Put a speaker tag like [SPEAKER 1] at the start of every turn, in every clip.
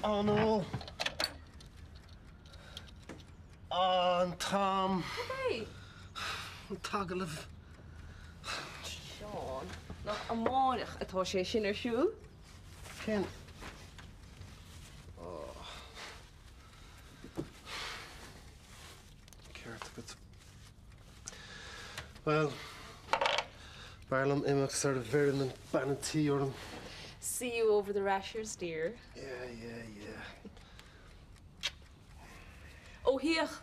[SPEAKER 1] Oh no! Ah, an t-am!
[SPEAKER 2] Cad é?
[SPEAKER 1] An t-agallamh.
[SPEAKER 2] Seán, nach amárach atá sé sin ar siúl?
[SPEAKER 1] Cén? Oh. Ceart agat. Bhuel, b'fhearr liom imeacht sara bheireann an bean an tí orm.
[SPEAKER 2] See you over the rashers, dear.
[SPEAKER 1] Yeah, yeah, yeah.
[SPEAKER 2] Ó Fiach,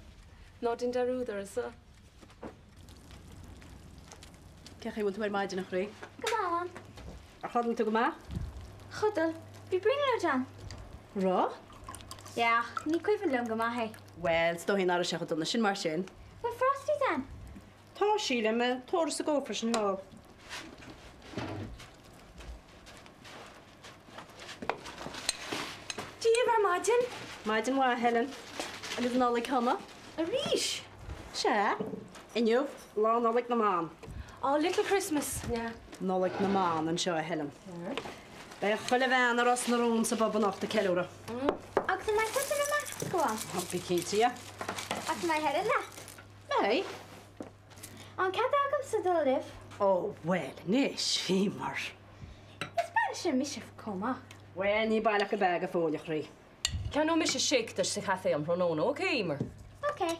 [SPEAKER 2] ná déan dearúd ormsa.
[SPEAKER 3] Cén chaoi a bhfuil tú ar maidin, a chroí?
[SPEAKER 4] Go maith, a Mham.
[SPEAKER 3] Ar chodail tú go maith?
[SPEAKER 4] Chodail. Bhí brionglóid ann.
[SPEAKER 3] Raibh?
[SPEAKER 4] Yeah, ach ní cuimhin liom go maith é.
[SPEAKER 3] Bhuel, is dóigh nach raibh sé chomh dona sin mar sin.
[SPEAKER 4] Bhfuil Frosties ann?
[SPEAKER 3] Tá, sílim. Tabhair sa gcófra sin thall.
[SPEAKER 2] Dia dhaoibh ar maidin!
[SPEAKER 3] Maidin mhaith, a Helen. Agus Nollaig shona.
[SPEAKER 2] Arís!
[SPEAKER 3] Sea. Inniu, Lá Nollag na mBan.
[SPEAKER 2] Oh, little Christmas, yeah.
[SPEAKER 3] Nollaig na mBan anseo, a Helen. Beidh chuile bhean i Ros na Rún sa bpub anocht ag ceiliúradh.
[SPEAKER 4] Agus an mbeidh tusa ina measc, a Mham?
[SPEAKER 3] Bí cinnte dhe.
[SPEAKER 4] Agus an mbeidh Helen leat?
[SPEAKER 3] Beidh.
[SPEAKER 4] An cead agamsa dul libh?
[SPEAKER 3] Ó, bhuel anois, bhíomar.
[SPEAKER 4] Is bean sin mise chomh maith.
[SPEAKER 3] Bhuel, ní baileach go b'ea go fóill, a chroí.
[SPEAKER 2] Ceannóidh mise shake duit sa chaifé um thráthnóna, ok, Emer?
[SPEAKER 4] Ok.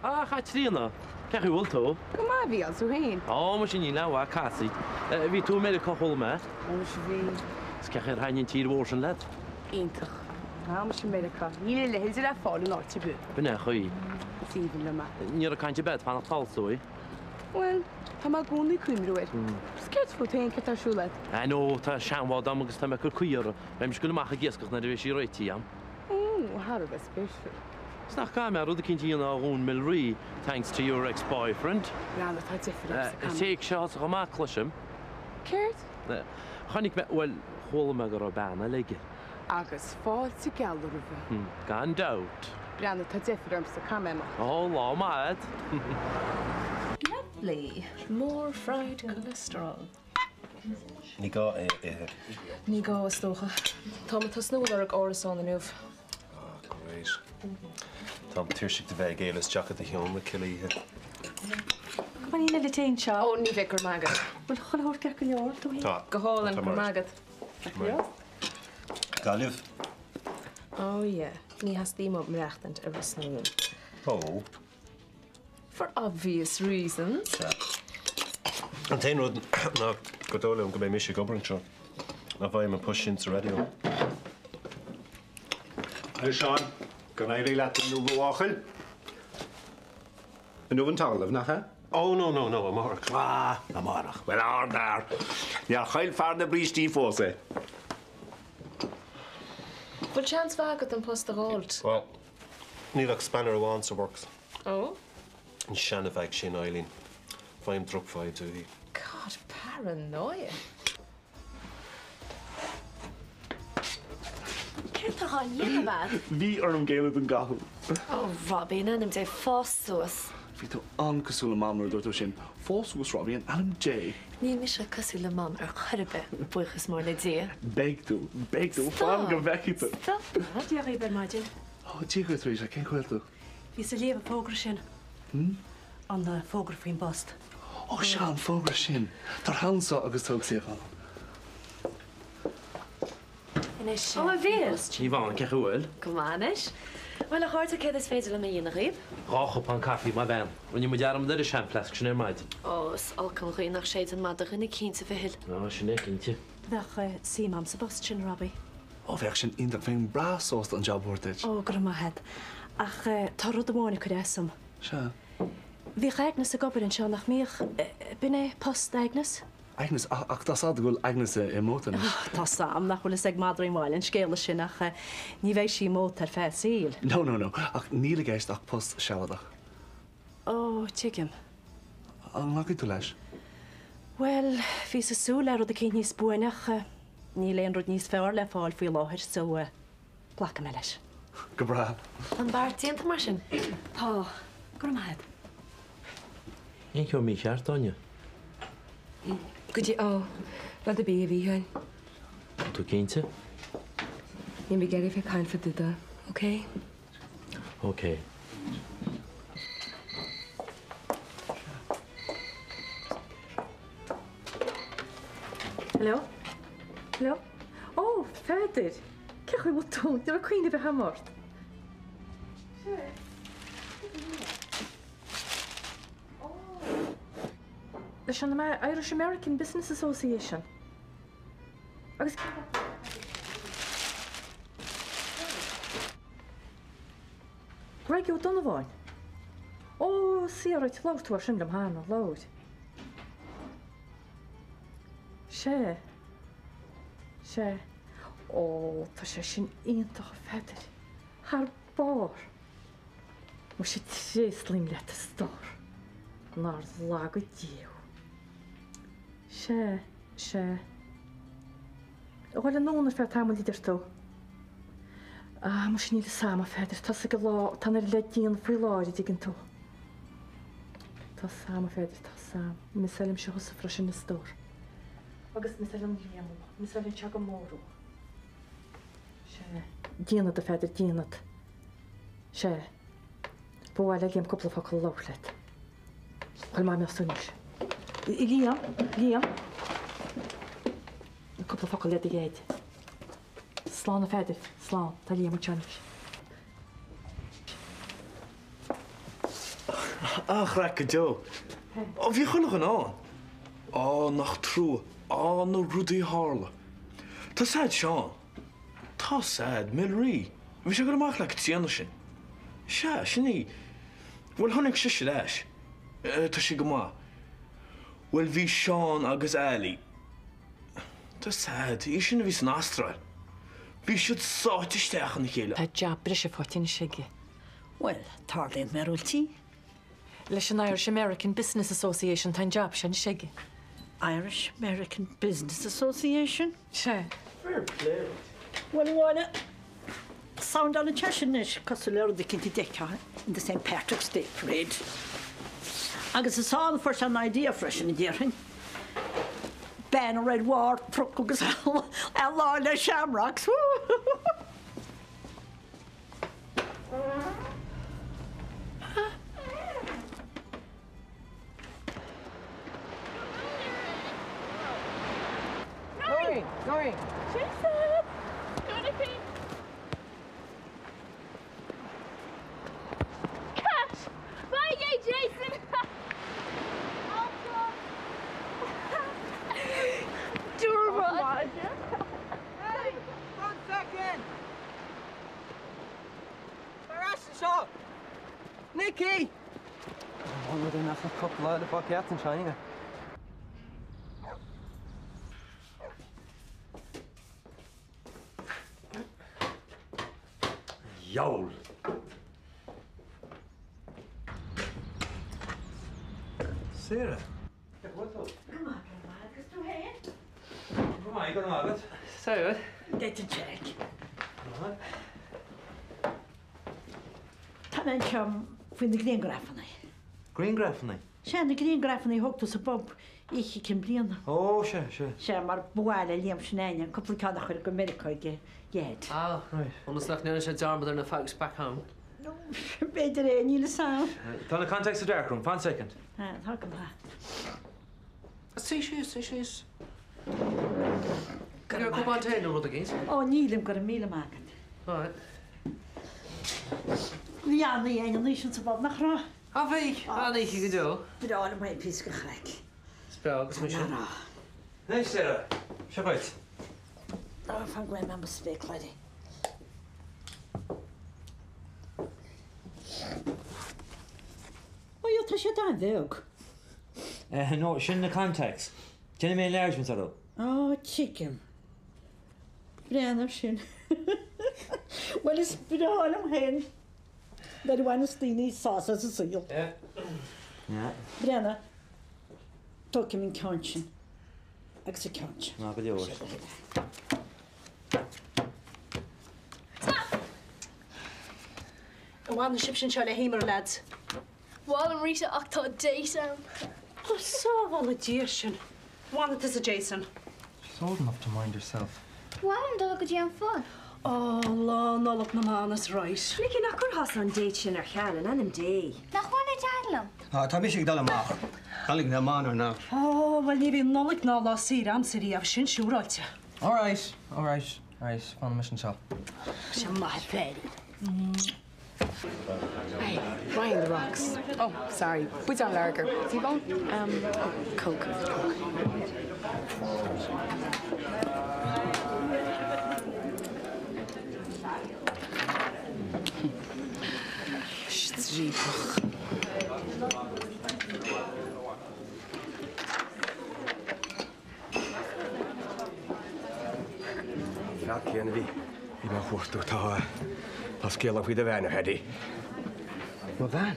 [SPEAKER 5] Ah, a Chaitríona! Cén chaoi a bhfuil tú?
[SPEAKER 6] Go maith, a Mhícheáil, 's tú féin?
[SPEAKER 5] Á, muise níl aon mhaith casaoid. Bhí tú i Meiriceá a chuala mé.
[SPEAKER 6] Ó, muise bhí.
[SPEAKER 5] Is cén chaoi ar thaitin an tír mhór sin leat?
[SPEAKER 6] Iontach. Á, muise Meiriceá. Níl a leithéid le fáil in áit ar bith.
[SPEAKER 5] B'in é an chaoi.
[SPEAKER 6] Is aoibhinn liom é.
[SPEAKER 5] Ní raibh caint ar bith agat fanacht thall is dóigh.
[SPEAKER 6] Bhuel, tá mé i gcónaí ag cuimhniú air. Is céard fút féin, céard tá ar siúl agat?
[SPEAKER 5] Ah no, tá seanbhád a'm agus tá mé ag cur caoi uirthi. Beidh mise ag goil amach ag iascach nuair a bheidh sí réitithe a'm.
[SPEAKER 6] Ó, thar a bheith spéisiúil.
[SPEAKER 5] Is nach gcaithfidh mé rud eicínt a dhéanamh do Dhún Mylrea, thanks to your ex-boyfriend.
[SPEAKER 6] Breathnaigh, tá deifir ormsa,
[SPEAKER 5] Is é seo thosaigh amach, cloisim.
[SPEAKER 6] Céard?
[SPEAKER 5] Chonaic mé, bhuel, chuala mé go raibh bean eile aige.
[SPEAKER 6] Agus fáilte geal roimhe.
[SPEAKER 5] Gan dabht.
[SPEAKER 6] Breathnaigh, tá deifir ormsa, caithfidh mé imeacht.
[SPEAKER 5] Ó, lá maith a'd.
[SPEAKER 2] Lovely. More fried cholesterol.
[SPEAKER 1] Ní gá é a ithe.
[SPEAKER 2] Ní gá, is dócha. Táim ag tosnú ag lorg árasán inniu.
[SPEAKER 1] Ah, great. Táim tuirseach de bheith ag éalú isteach i do sheomra chuile oíche.
[SPEAKER 3] Go mbeidh an uile seo.
[SPEAKER 2] Ó, ní bheidh, go raibh maith agat.
[SPEAKER 3] Bhfuil chuile shórt ceart go leor, tú féin?
[SPEAKER 1] Tá.
[SPEAKER 2] Go hálainn, go raibh maith agat.
[SPEAKER 1] Gaillimh?
[SPEAKER 2] Oh yeah, ní theastaím uaim maireachtaint i Ros na Rún.
[SPEAKER 1] Oh.
[SPEAKER 2] For obvious reasons.
[SPEAKER 1] Sea. An t-aon rud ná gur dóigh liom go mbeidh mise ag obair anseo. Má bhfaighim an post sin sa raidió.
[SPEAKER 7] A Sheáin, go n-éirí leat inniu a bhuachaill. Inniu an t-agallamh, nach ea?
[SPEAKER 1] Oh no no no, amárach.
[SPEAKER 7] Ah, amárach. Bhuel, ardfhear. Níor chaill fear na brístí fós é.
[SPEAKER 2] Bhfuil seans mhaith agat an post a dh'fháilt?
[SPEAKER 1] Bhuel, níl ach spanner amháin sa works.
[SPEAKER 2] Oh?
[SPEAKER 1] An seanmheaig sin, Eileen. Faighim droch-vibes uaithi.
[SPEAKER 2] God, paranoia.
[SPEAKER 8] Céard tá dhá dhéanamh a'd?
[SPEAKER 9] Bhí orm géilleadh don gcathú.
[SPEAKER 8] Ó, Robbie, in ainm Dé, fás suas.
[SPEAKER 9] Bhí tú an-cosúil le Mam nuair a dúirt tú sin. Fás suas, Robbie, in ainm Dé.
[SPEAKER 8] Níl mise cosúil le Mam ar chor ar bith, buíochas mór le Dia.
[SPEAKER 9] Beidh tú, beidh tú, fan go bhfeicfidh tú.
[SPEAKER 8] Stop!
[SPEAKER 3] Dia dhaoibh ar maidin.
[SPEAKER 9] Ó, Dia dhuit, Rita, cén chaoi a bhfuil tú?
[SPEAKER 3] Bhíos ag léamh an fógra sin. An fógra faoin bpost.
[SPEAKER 9] Ó sea, an fógra sin. Tar thall anso agus tóg suíochán.
[SPEAKER 8] Anois, Ó, a Mhíchíl!
[SPEAKER 5] Yvonne, cén chaoi a bhfuil?
[SPEAKER 8] Go maith anois. Bhuel, a chairde, céard is féidir liom a dhéanamh dhaoibh?
[SPEAKER 5] Dhá chupán caife, mo bhean. Rinne muid dearmad ar an seanfhleasc sin ar maidin.
[SPEAKER 8] Ó, is olc an ghaoth nach séideann maith do dhuine eicínt, a Mhichíl.
[SPEAKER 5] Ó, sin é, cinnte.
[SPEAKER 3] Bheadh suim a'm sa bpost sin, Robbie.
[SPEAKER 9] Ó, bheadh sin iontach. Bheinn breá sásta an jab a thabhairt duit.
[SPEAKER 3] Ó, go raibh maith a't. Ach tá rud amháin ag cur as dom.
[SPEAKER 9] Sea.
[SPEAKER 3] Bhíodh Agnes ag obair anseo, nach mbíodh? B'in é post Agnes?
[SPEAKER 9] Agnes? Ach tá 's a'd go bhfuil Agnes i Móta anois.
[SPEAKER 3] Tá 's a'm nach bhfuil fhios ag madraí an bhaile an scéala sin ach ní bheidh sí i Móta ar feadh a saoil.
[SPEAKER 9] No, no, no. Ach níl i gceist ach post sealadach.
[SPEAKER 3] Ó, tuigim.
[SPEAKER 9] An nglacfaidh tú leis?
[SPEAKER 3] Bhuel, bhíos ag súil le rud eicínt níos buaine ach níl aon rud níos fearr le fáil faoi láthair so glacfaidh mé leis.
[SPEAKER 9] Go breá.
[SPEAKER 8] Tá an beart déanta mar sin?
[SPEAKER 3] Tá. Go raibh maith a't.
[SPEAKER 5] Aon cheo mícheart, Áine?
[SPEAKER 10] Go dtí, ó, rud ar bith, a Mhíchíl.
[SPEAKER 5] Tá tú cinnte?
[SPEAKER 6] Níl mé ag iarraidh bheith ag caint fá dtaobh de, ok?
[SPEAKER 5] Ok.
[SPEAKER 10] Hello? Hello? Ó, Pheadair! Cén chaoi a bhfuil tú? Ní raibh cuimhne ar bith agam ort. Leis an Irish American Business Association. Agus Greg Ó Donnabháin. Ó, sea, right, labhair tú air sin liom cheana, labhair. Sea. Sea. Ó, tá sé sin iontach, a Pheadair. Thar barr. Muise tréaslaím leat a stór. Nár laga Dia thú. Sea, sea. A dhul anonn ar feadh tamaill a deir tú. Ah, muise níl fhios a'm, a Pheadair, tá's ag an lá, tá an oiread le déanamh faoi láthair, a dtuigeann tú. Tá 'fhios a'm, a Pheadair, tá 'fhios a'm. Missáilimse thusa freisin, a stór. Agus missáileann Liam thú, missáileann sé go mór thú. Sea. Déanfad, a Pheadair, déanfad. Sea. Ba mhaith le Liam cúpla focal a labhairt leat. Go raibh maith agat anois. Liam, Liam. Cúpla focal le do dhaid. Slán a Pheadair, slán. Tá Liam anseo anois.
[SPEAKER 9] An-chraic go deo. Ó, bhí chuile dhuine ann. Á, nach trua. Á, na rudaí a tharla. Tá sad Seán. Tá sad, Milrí. Bhí sé ag dul amach le Caitríona sin. Sea, sin í. Bhuel, tháinig sise ar ais. Tá sí go maith. Bhuel, bhí Seán agus Ali. Tá sad, í sin a bhí san Astráil. Bhí siad sáite isteach ina chéile.
[SPEAKER 10] Tá jab breise faighte anois aige.
[SPEAKER 11] Bhuel, tarlaíonn míorúiltí.
[SPEAKER 10] Leis an Irish American Business Association tá an jab seo anois aige.
[SPEAKER 11] Irish American Business Association?
[SPEAKER 10] Sea.
[SPEAKER 9] Fair play duit.
[SPEAKER 11] Bhuel, a Mháire, soundálann sé sin anois cosúil le rud eicínt a d'fheicfeá in the St. Patrick's Day Parade. Agus is ann a fuair sé an idea freisin, a déarfainn. Bean a raibh war truck agus a lán le shamrocks.
[SPEAKER 12] Ar ais anseo! Nicky! An rud é nach raibh cúpla le fáil ceart anseo, anyway.
[SPEAKER 7] Dheabhail!
[SPEAKER 12] Sarah. Cén chaoi a bhfuil tú?
[SPEAKER 11] Go maith, go maith, agus tú féin?
[SPEAKER 12] Go maith, go raibh maith agat.
[SPEAKER 5] Sarah.
[SPEAKER 11] Dia duit Jack. Tá mé anseo faoi na grianghrafanna.
[SPEAKER 12] Grianghrafanna?
[SPEAKER 11] Sea, na grianghrafanna a thóg tú sa bpub oíche cinn bliana.
[SPEAKER 12] Ó, sea, sea.
[SPEAKER 11] Sea, mar ba mhaith le Liam Seanania cúpla ceann a chur go Meiriceá ag a Dhaid.
[SPEAKER 5] Ah,
[SPEAKER 12] right.
[SPEAKER 5] Ionas nach ndéanfaidh sé dearmad ar na folks back home.
[SPEAKER 11] B'fhéidir é, níl fhios a'm.
[SPEAKER 12] Tá na contacts sa dark room, fan soicind.
[SPEAKER 11] Tá go maith.
[SPEAKER 5] Suigh síos, suigh síos. Go raibh cupán tae nó rud éigin?
[SPEAKER 11] Ó, nílim, go raibh míle maith agat.
[SPEAKER 5] Alright.
[SPEAKER 11] Bhí an-oíche againn an oíche sin sa bpub, nach raibh?
[SPEAKER 5] Ah, bhí! An-oíche go deo.
[SPEAKER 11] Breá liom féin píosa de chraic.
[SPEAKER 5] Is breá agus mise.
[SPEAKER 12] Anois, Sarah, seo dhuit.
[SPEAKER 11] Ó, fan go bhfaighidh mé mo spéacláirí. Ó, tá siad an-bheag.
[SPEAKER 12] No, sin na contacts. Déanfaidh mé enlargement orthu.
[SPEAKER 11] Ó, tuigim. Breathnaigh air sin. Bhuel, is breá liom féin nuair a bhaineas daoine sásamh as an saol. Breathnaigh, tógfaidh mé an ceann sin agus an ceann sin.
[SPEAKER 12] Ná go leor.
[SPEAKER 3] Stop! An bhfanann sibhse anseo le hEmer, lads?
[SPEAKER 13] Ba mhaith liom Rita ach tá date a'm.
[SPEAKER 3] Go sábhála Dia sinn. An bhfanfaidh tusa Jason.
[SPEAKER 12] She's old enough to mind herself.
[SPEAKER 4] Ba mhaith liom dul go dtí an phub.
[SPEAKER 3] Ó, Lá Nollag na mBan is right.
[SPEAKER 14] Nicky, nach gcuirfeása an date sin ar ceal, in ainm Dé?
[SPEAKER 4] Nach bhfuil a Deaid liom?
[SPEAKER 15] Á, tá mise ag dul amach. Nollaig na mBan or not.
[SPEAKER 3] Ó, bhuel ní bhíonn Nollaig ná lá saoire a'msa riamh, sin siúráilte.
[SPEAKER 12] All right, all right, all right, fanfaidh mise anseo.
[SPEAKER 11] Sé maith a Pheaidí.
[SPEAKER 6] Hey, Ryan the rocks. Oh, sorry, buidéal lager. T-bone? Um, oh, Coke. Coke. Striapach.
[SPEAKER 15] Fear céanna a bhí bhí mé a chuartú. Tá tá scéala faoi do bhean, a Phaddy. Mo bhean?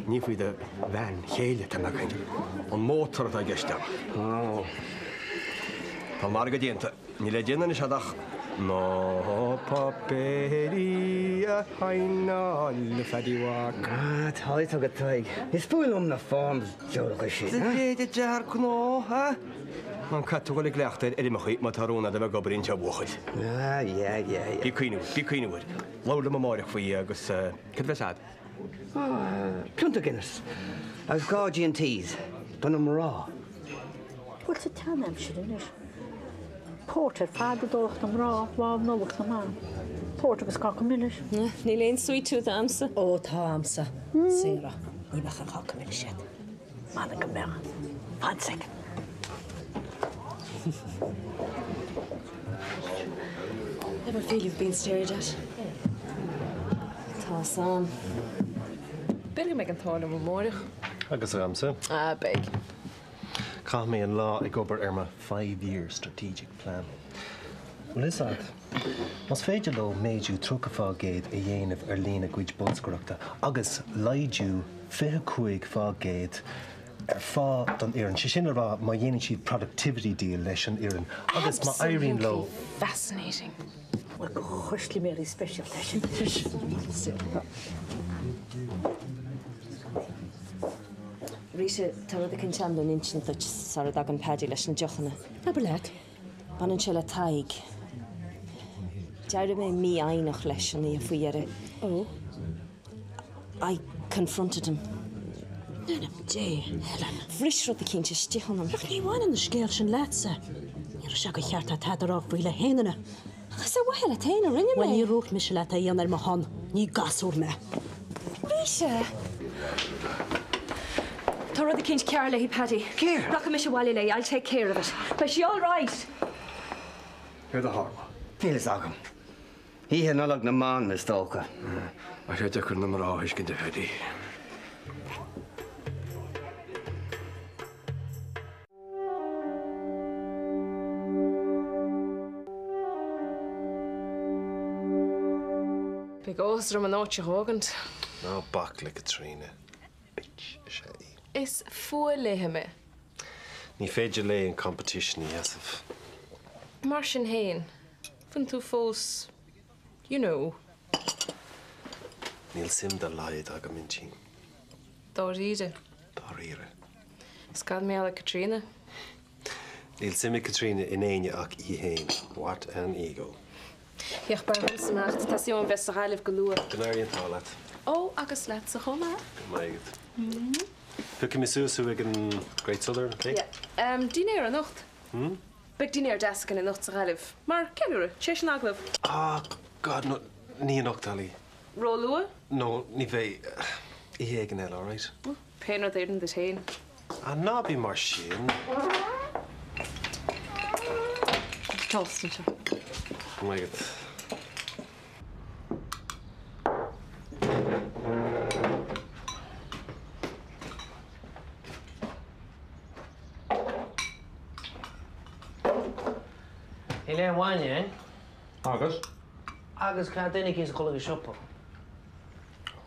[SPEAKER 15] Ní faoi do bhean chéile atá mé ag caint. An mótar atá i gceist agam. Ó. Tá an margadh déanta. Níl le déanamh anois ach na páipéirí a shaighneáil, a Phaddy Mhac.
[SPEAKER 16] Ah, tá fhios agat, Tadhg. Is fuath liom na forms diabhlacha sin.
[SPEAKER 15] De réir a d'fhear gnó, a? An caithfidh tú dul i gcleachtadh ar fhoirmeacha má tá rún agat a bheith ag obair anseo, a bhuachaill.
[SPEAKER 16] Ah, yeah, yeah, yeah.
[SPEAKER 15] Bí ag cuimhneamh, bí ag cuimhneamh air. Labhair liom amáireach faoi agus cad a bheas a'd?
[SPEAKER 16] Ah, pionta Guinness agus 2 G&T's do na mná.
[SPEAKER 11] Bhuel, sa tseanaimsir anois, port ar fad a d'ólfadh na mná Lá Nollag na mBan. Port agus cáca milis.
[SPEAKER 14] Níl aon sweet tooth a'msa.
[SPEAKER 3] Ó, tá a'msa, Sarah. Ní bheadh an cáca milis a'd. M'anam go mbeadh. Fan soicind.
[SPEAKER 14] Ever feel you've been stared at? Tá san.
[SPEAKER 6] B'fhéidir go mbeidh an t-ádh liom amárach.
[SPEAKER 1] Agus agamsa.
[SPEAKER 6] Ah, beidh.
[SPEAKER 1] Chaith mé an lá ag obair ar mo five year strategic plan. Bhfuil fhios a'd, más féidir leo méadú 30% a dhéanamh ar líon a gcuid bolscaireachta agus laghdú 25% ar phá don fhoireann, sé sin le rá má dhéanann siad productivity deal leis an fhoireann agus má éiríonn leo.
[SPEAKER 6] Absolutely fascinating.
[SPEAKER 11] Bhuel, go chustaiméirí speisialta sin.
[SPEAKER 14] Rita, tá rud eicínt a'm le n-insint duit sara dtagann Paddy leis na deochanna.
[SPEAKER 3] Abair leat.
[SPEAKER 14] Baineann sé le Tadhg. D'éirigh mé mífhoighneach leis an oíche faoi dheireadh.
[SPEAKER 3] Ó?
[SPEAKER 14] I confronted him.
[SPEAKER 3] In ainm Dé, Helen.
[SPEAKER 14] Bhris rud eicínt istigh ionam.
[SPEAKER 3] Ach ní bhaineann an scéal sin leatsa. Ní raibh sé de cheart a'd tada a rá faoi le haon duine.
[SPEAKER 14] Ach is ar mhaithe leat féin a rinne mé.
[SPEAKER 3] Bhuel, níor dhúirt mise leat é a dhéanamh ar mo shon. Ní gasúr mé.
[SPEAKER 14] Rita! Tá rud eicínt cearr léi, Paddy.
[SPEAKER 16] Céard?
[SPEAKER 14] Rachaidh mise abhaile léi. I'll take care of it. Beidh sí all right!
[SPEAKER 15] Céard a tharla?
[SPEAKER 16] Níl fhios agam. Oíche Nollag na mBan, is dócha.
[SPEAKER 15] Tá sé deacair na mná a thuiscint, a Phaddy.
[SPEAKER 6] Beidh áthas orm an áit a dh'fhágaint.
[SPEAKER 1] Ná bac le Caitríona. Bitch is ea í.
[SPEAKER 6] Is fuath léithe mé.
[SPEAKER 1] Ní féidir léi an competition a sheasamh.
[SPEAKER 6] Mar sin fhéin, bhfuil tú fós, you know.
[SPEAKER 1] Níl suim dá laghad agam inti.
[SPEAKER 6] Dáiríre?
[SPEAKER 1] Dáiríre.
[SPEAKER 6] Is cad mar gheall ar Caitríona?
[SPEAKER 1] Níl suim ag Caitríona in éinne ach í fhéin. What an ego.
[SPEAKER 6] Ach b'fhearr dhomsa imeacht, teastaíonn uaim bheith sa Ghaillimh go luath.
[SPEAKER 1] Go n-éirí an t-ádh leat.
[SPEAKER 6] Ó, agus leatsa chomh maith.
[SPEAKER 1] Go raibh maith agat. Piocfaidh mé suas thú ag an Great Southern, ok?
[SPEAKER 6] Yeah. Dinnéar anocht?
[SPEAKER 1] Hmm?
[SPEAKER 6] Beidh dinnéar deas againn anocht sa Ghaillimh. Mar ceiliúradh, tar éis an agallaimh.
[SPEAKER 1] Ah, God, no, ní anocht, Ali.
[SPEAKER 6] Ró-luath?
[SPEAKER 1] No, ní bheidh. Oíche éigin eile, alright?
[SPEAKER 6] Pé rud a oireann duit féin.
[SPEAKER 1] Ah, ná bí mar sin.
[SPEAKER 8] Tost anseo.
[SPEAKER 1] Go raibh maith agat.
[SPEAKER 5] Níl aon bhainne ann.
[SPEAKER 17] Agus?
[SPEAKER 5] Agus caithfidh duine eicínt a dhul ag an siopa.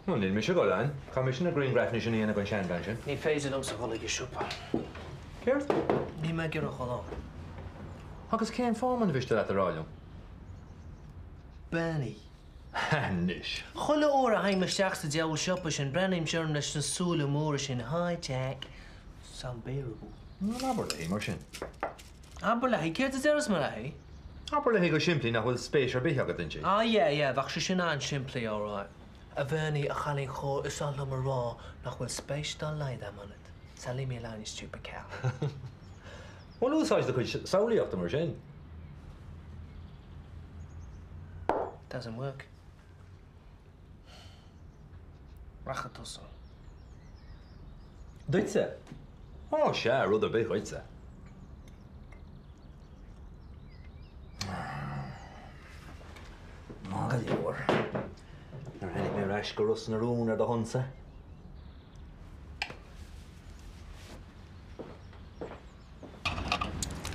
[SPEAKER 17] Bhuel, níl mise ag dul ann. Caithfidh mise na grianghraifeanna sin a dhéanamh don seanbhean sin.
[SPEAKER 5] Ní féidir liomsa dhul ag an siopa.
[SPEAKER 17] Céard?
[SPEAKER 5] Níl mé ag iarraidh dhul ann.
[SPEAKER 17] Agus cén fáth, muna mhiste leat a rá liom?
[SPEAKER 5] Bean í.
[SPEAKER 17] Anois.
[SPEAKER 5] Chuile uair a théim isteach sa diabhal siopa sin, breathnaíonn sí orm leis na súile móra sin, Hi, Jack. It's unbearable.
[SPEAKER 17] Bhuel, abair léi mar sin.
[SPEAKER 5] Abair léi? Céard a déarfas mé léi?
[SPEAKER 17] Abair léi go simplí nach bhfuil spéis ar bith agat inti.
[SPEAKER 5] Ah yeah, yeah, bheadh sé sin an-simplí, alright. A Bhernie, a chailín chóir, is oth liom a rá nach bhfuil spéis dá laghad a'm ionat. So leave me alone, you stupid cow.
[SPEAKER 17] Bhuel, úsáid do chuid samhlaíochta mar sin.
[SPEAKER 5] Doesn't work. Rachaidh tusa.
[SPEAKER 17] Duitse? Ó, sea, rud ar bith dhuitse. Maith go leor. Nuair a tháinig mé ar ais go Ros na Rún ar do shonsa.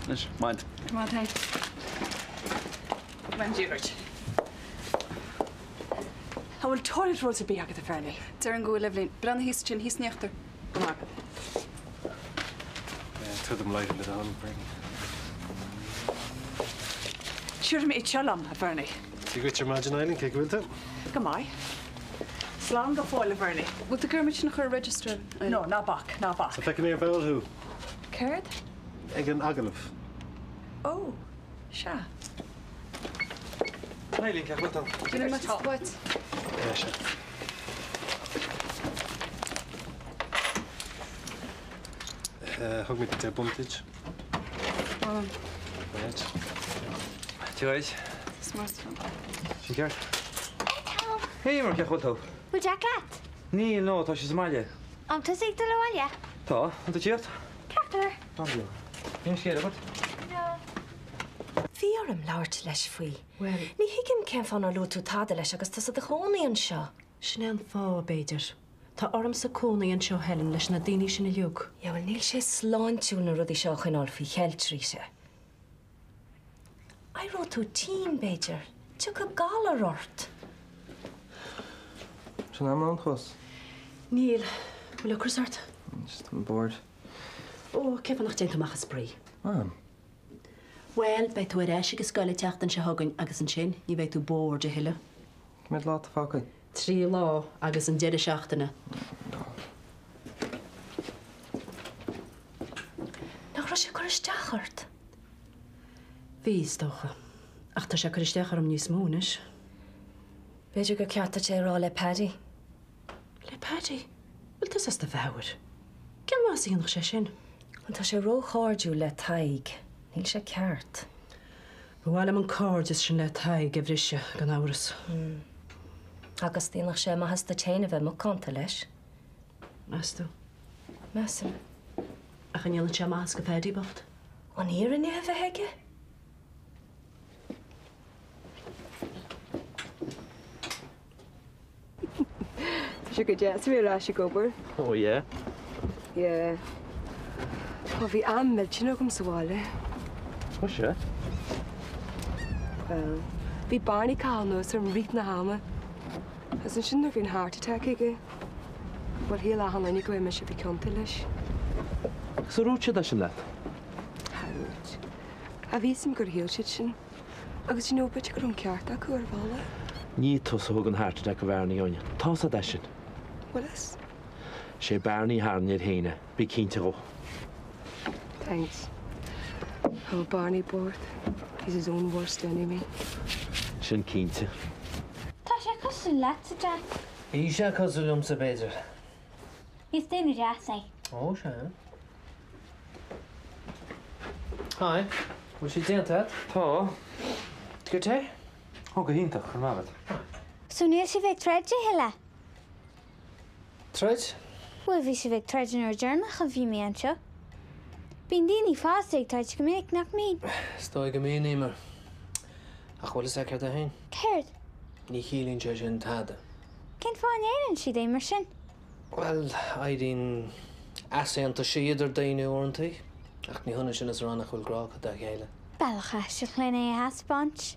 [SPEAKER 9] Anois, mind.
[SPEAKER 6] Come on, thanks. Mind you, Rich. An bhfuil toilet rolls ar bith agat, a Bhernie?
[SPEAKER 18] Déarfainn go bhfuil, Eibhlín. Breathnaigh thíos ansin, thíos in íochtar.
[SPEAKER 6] Go maith.
[SPEAKER 1] Tabhair dom lighter le do thoil, Bernie.
[SPEAKER 6] Tabharfaidh mé iad seo liom, a Bhernie.
[SPEAKER 1] Dia dhuit ar maidin, Eileen, cén chaoi a bhfuil tú?
[SPEAKER 6] Go maith. Slán go fóill, a Bhernie.
[SPEAKER 18] Bhfuil tú ag iarraidh muid sin a chur ar register?
[SPEAKER 6] No, ná bac, ná bac.
[SPEAKER 1] So feicfidh mé ar ball thú.
[SPEAKER 6] Céard?
[SPEAKER 1] Ag an agallamh.
[SPEAKER 6] Ó, sea.
[SPEAKER 12] Eileen, cén chaoi a bhfuil tú?
[SPEAKER 18] Déanfaidh mé uait.
[SPEAKER 1] Sea. Thug mé 10 bunt duit. Right.
[SPEAKER 17] Dia dhuit. Sin ceart.
[SPEAKER 4] Tom.
[SPEAKER 17] Hey, Eimear, cén chaoi a bhfuil tú?
[SPEAKER 4] Bhfuil Jack leat?
[SPEAKER 17] Níl, no, tá sé sa mbaile.
[SPEAKER 4] An tusa ag dul abhaile?
[SPEAKER 17] Tá, an tú ag tíocht?
[SPEAKER 4] Ceart go leor.
[SPEAKER 17] An Aon scéal agat?
[SPEAKER 4] No.
[SPEAKER 14] Bhí orm labhairt leis faoi. Bhuel. Ní thuigim cén fáth nár luaigh tú tada leis agus tusa i do chónaí anseo.
[SPEAKER 3] Sin é an fáth, b'fhéidir. Tá ormsa cónaí anseo, Helen, leis na daoine sin uilig.
[SPEAKER 14] Yeah, bhuel, níl sé sláintiúil na rudaí seo a choinneáil faoi cheilt, Rita. Éireoidh tú tinn, b'fhéidir. Tiocfaidh galar ort.
[SPEAKER 12] Sin am ann fós?
[SPEAKER 3] Níl. Bhfuil ocras ort?
[SPEAKER 12] Just I'm bored.
[SPEAKER 3] Ó, cén fáth nach dtéann tú amach ag spraoi?
[SPEAKER 12] Am.
[SPEAKER 3] Bhuel, beidh tú ar ais ag an scoil an tseachtain seo chugainn agus ansin ní bheidh tú bored a thuilleadh.
[SPEAKER 12] Cá mhéad lá atá fágtha?
[SPEAKER 3] 3 lá agus an deireadh seachtaine.
[SPEAKER 14] Nach raibh sé ag cur isteach ort?
[SPEAKER 3] Bhí, is dócha. Ach tá sé ag cur isteach orm níos mó anois.
[SPEAKER 14] B'fhéidir gur ceart duit é a rá le Paddy.
[SPEAKER 3] Le Paddy? Bhfuil tusa as do mheabhair? Cén mhaitheas a dhéanfadh sé sin?
[SPEAKER 14] Bhuel, tá sé róchairdiúil le Tadhg. Níl sé ceart.
[SPEAKER 3] Ba mhaith liom an cairdeas sin le Tadhg a bhriseadh, gan amhras.
[SPEAKER 14] Agus dhéanfadh sé maitheas duit féin a bheith macánta leis.
[SPEAKER 3] Meas tú?
[SPEAKER 14] Measaim.
[SPEAKER 3] Ach an ndéanann sé maitheas do Phaddy bocht?
[SPEAKER 14] An fhírinne a bheith aige?
[SPEAKER 6] Tá sé go deas a bheith ar ais ag obair.
[SPEAKER 12] Oh yeah?
[SPEAKER 6] Yeah. Ó bhí am millteanach agam sa bhaile.
[SPEAKER 12] Oh sea?
[SPEAKER 6] Bhuel, bhí Barney ag caitheamh anuas orm i rith na hama. Agus ansin nuair a bhí an heart attack aige, bhuel shíl achan duine go raibh mise a bhí ciontach leis.
[SPEAKER 12] Agus ar dhúirt siad é sin leat?
[SPEAKER 6] Char dhúirt. Ach bhí 'fhios a'm gur shíl siad sin. Agus you know, b'fhéidir go raibh an ceart acu ar bhealach.
[SPEAKER 12] Ní tusa a thug an heart attack do Bhearnaí, Áine. Tá's a'd é sin.
[SPEAKER 6] Bhfuil fhios?
[SPEAKER 12] Sé Barney a tharraing air féin é, bí cinnte dhó.
[SPEAKER 6] Thanks. Oh, Barney bocht. He's his own worst enemy.
[SPEAKER 12] Sin cinnte.
[SPEAKER 4] Tá sé cosúil leatsa, Jack.
[SPEAKER 5] Bhí sé cosúil liomsa, b'fhéidir.
[SPEAKER 4] Is duine deas é.
[SPEAKER 5] Ó, sea. Hi. Bhfuil sé déanta agat?
[SPEAKER 17] Tá.
[SPEAKER 5] Go te?
[SPEAKER 17] Ó, go hiontach, go raibh maith agat.
[SPEAKER 4] So níl sibh ag troid a thuilleadh?
[SPEAKER 5] Troid?
[SPEAKER 4] Bhuel, bhí sibh ag troid an uair deireanach a bhí mé anseo. Bíonn daoine fásta ag troid go minic, nach mbíonn?
[SPEAKER 5] Is dóigh go mbíonn, Eimear. Ach bhfuil fhios agat céard é féin?
[SPEAKER 4] Céard?
[SPEAKER 5] Ní chiallaíonn sé sin tada.
[SPEAKER 4] Cén fáth a ndeireann siad é mar sin?
[SPEAKER 5] Bhuel, éiríonn easaontaisí idir daoine uaireanta, ach ní hionann sin is a rá nach bhfuil grá acu dá chéile.
[SPEAKER 4] Bealach aisteach len é a thaispeáint.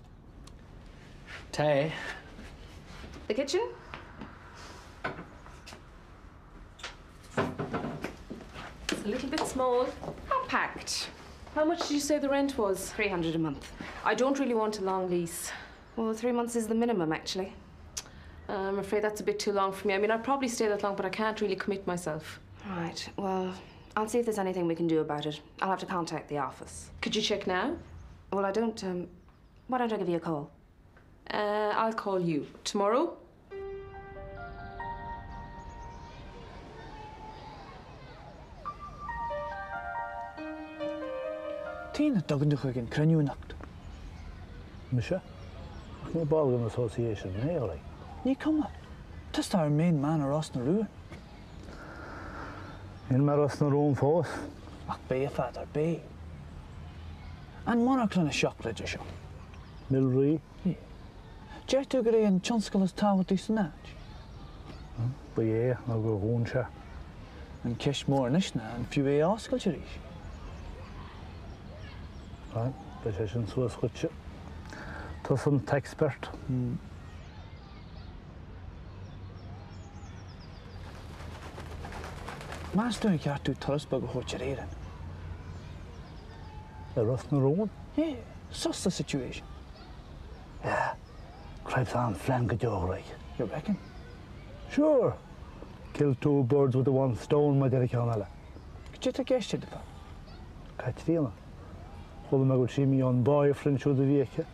[SPEAKER 5] Tae.
[SPEAKER 6] The kitchen?
[SPEAKER 2] It's a little bit small.
[SPEAKER 6] Compact.
[SPEAKER 2] How much did you say the rent was?
[SPEAKER 6] 300 a month.
[SPEAKER 2] I don't really want a long lease.
[SPEAKER 6] Well, 3 months is the minimum, actually.
[SPEAKER 2] I'm afraid that's a bit too long for me. I mean, I'd probably stay that long, but I can't really commit myself.
[SPEAKER 6] Right, well, I'll see if there's anything we can do about it. I'll have to contact the office.
[SPEAKER 2] Could you check now?
[SPEAKER 6] Well, I don't, um,
[SPEAKER 14] Why don't I give you a call?
[SPEAKER 2] Uh, I'll call you tomorrow.
[SPEAKER 9] Cén a dtugann tú chuig an cruinniú anocht?
[SPEAKER 19] Mise? Ach ní ball den Association mé, alright.
[SPEAKER 9] Ní cuma. Tusa ár main man i Ros na Rún.
[SPEAKER 19] Níl mé i Ros na Rún fós.
[SPEAKER 9] Ach beidh, a Pheadair, beidh. An monarchlann na seacláide seo.
[SPEAKER 19] Milree?
[SPEAKER 9] Deir tú gur é an tionscal is tábhachtaí san áit?
[SPEAKER 19] Ba é, nó gur dhún sé.
[SPEAKER 9] An cheist mhór anois ná an fiú é a oscailt arís?
[SPEAKER 19] Bhuel, beidh sé sin suas dhuitse. Tusa an t-expert.
[SPEAKER 9] Meas tú an cheart domh turas beag a thabhairt ar Éirinn?
[SPEAKER 19] Le Ros na Rún?
[SPEAKER 9] Yeah, suss the situation.
[SPEAKER 19] Yeah, cripes an-phlean go deo, right.
[SPEAKER 9] You reckon?
[SPEAKER 19] Sure! Kill two birds with the one stone mar a deir an ceann eile.
[SPEAKER 9] Cad é atá i gceist agat, a Pheadair?
[SPEAKER 19] Caitríona. Chuala mé go bhfuil sí imithe ón boyfriend siúd a bhí aici.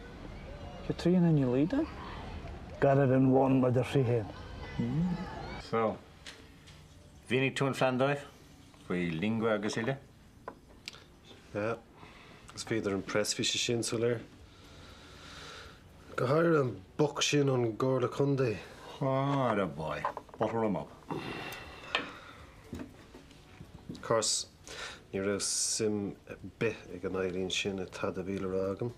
[SPEAKER 9] Caitríona Ní Loideáin?
[SPEAKER 19] Got it in one mar a deir sí féin.
[SPEAKER 7] So, mhínigh tú an phlean dóibh? Faoi Lingua agus uile?
[SPEAKER 1] Yeah. Agus bhíodar impressed, bhí sé sin soiléir. Go háirithe an boc sin ón gComhairle Contae.
[SPEAKER 7] Atta boy. Butter him up.
[SPEAKER 1] Of course, ní raibh suim ar bith ag an Eileen sin i tada a bhí le rá agam.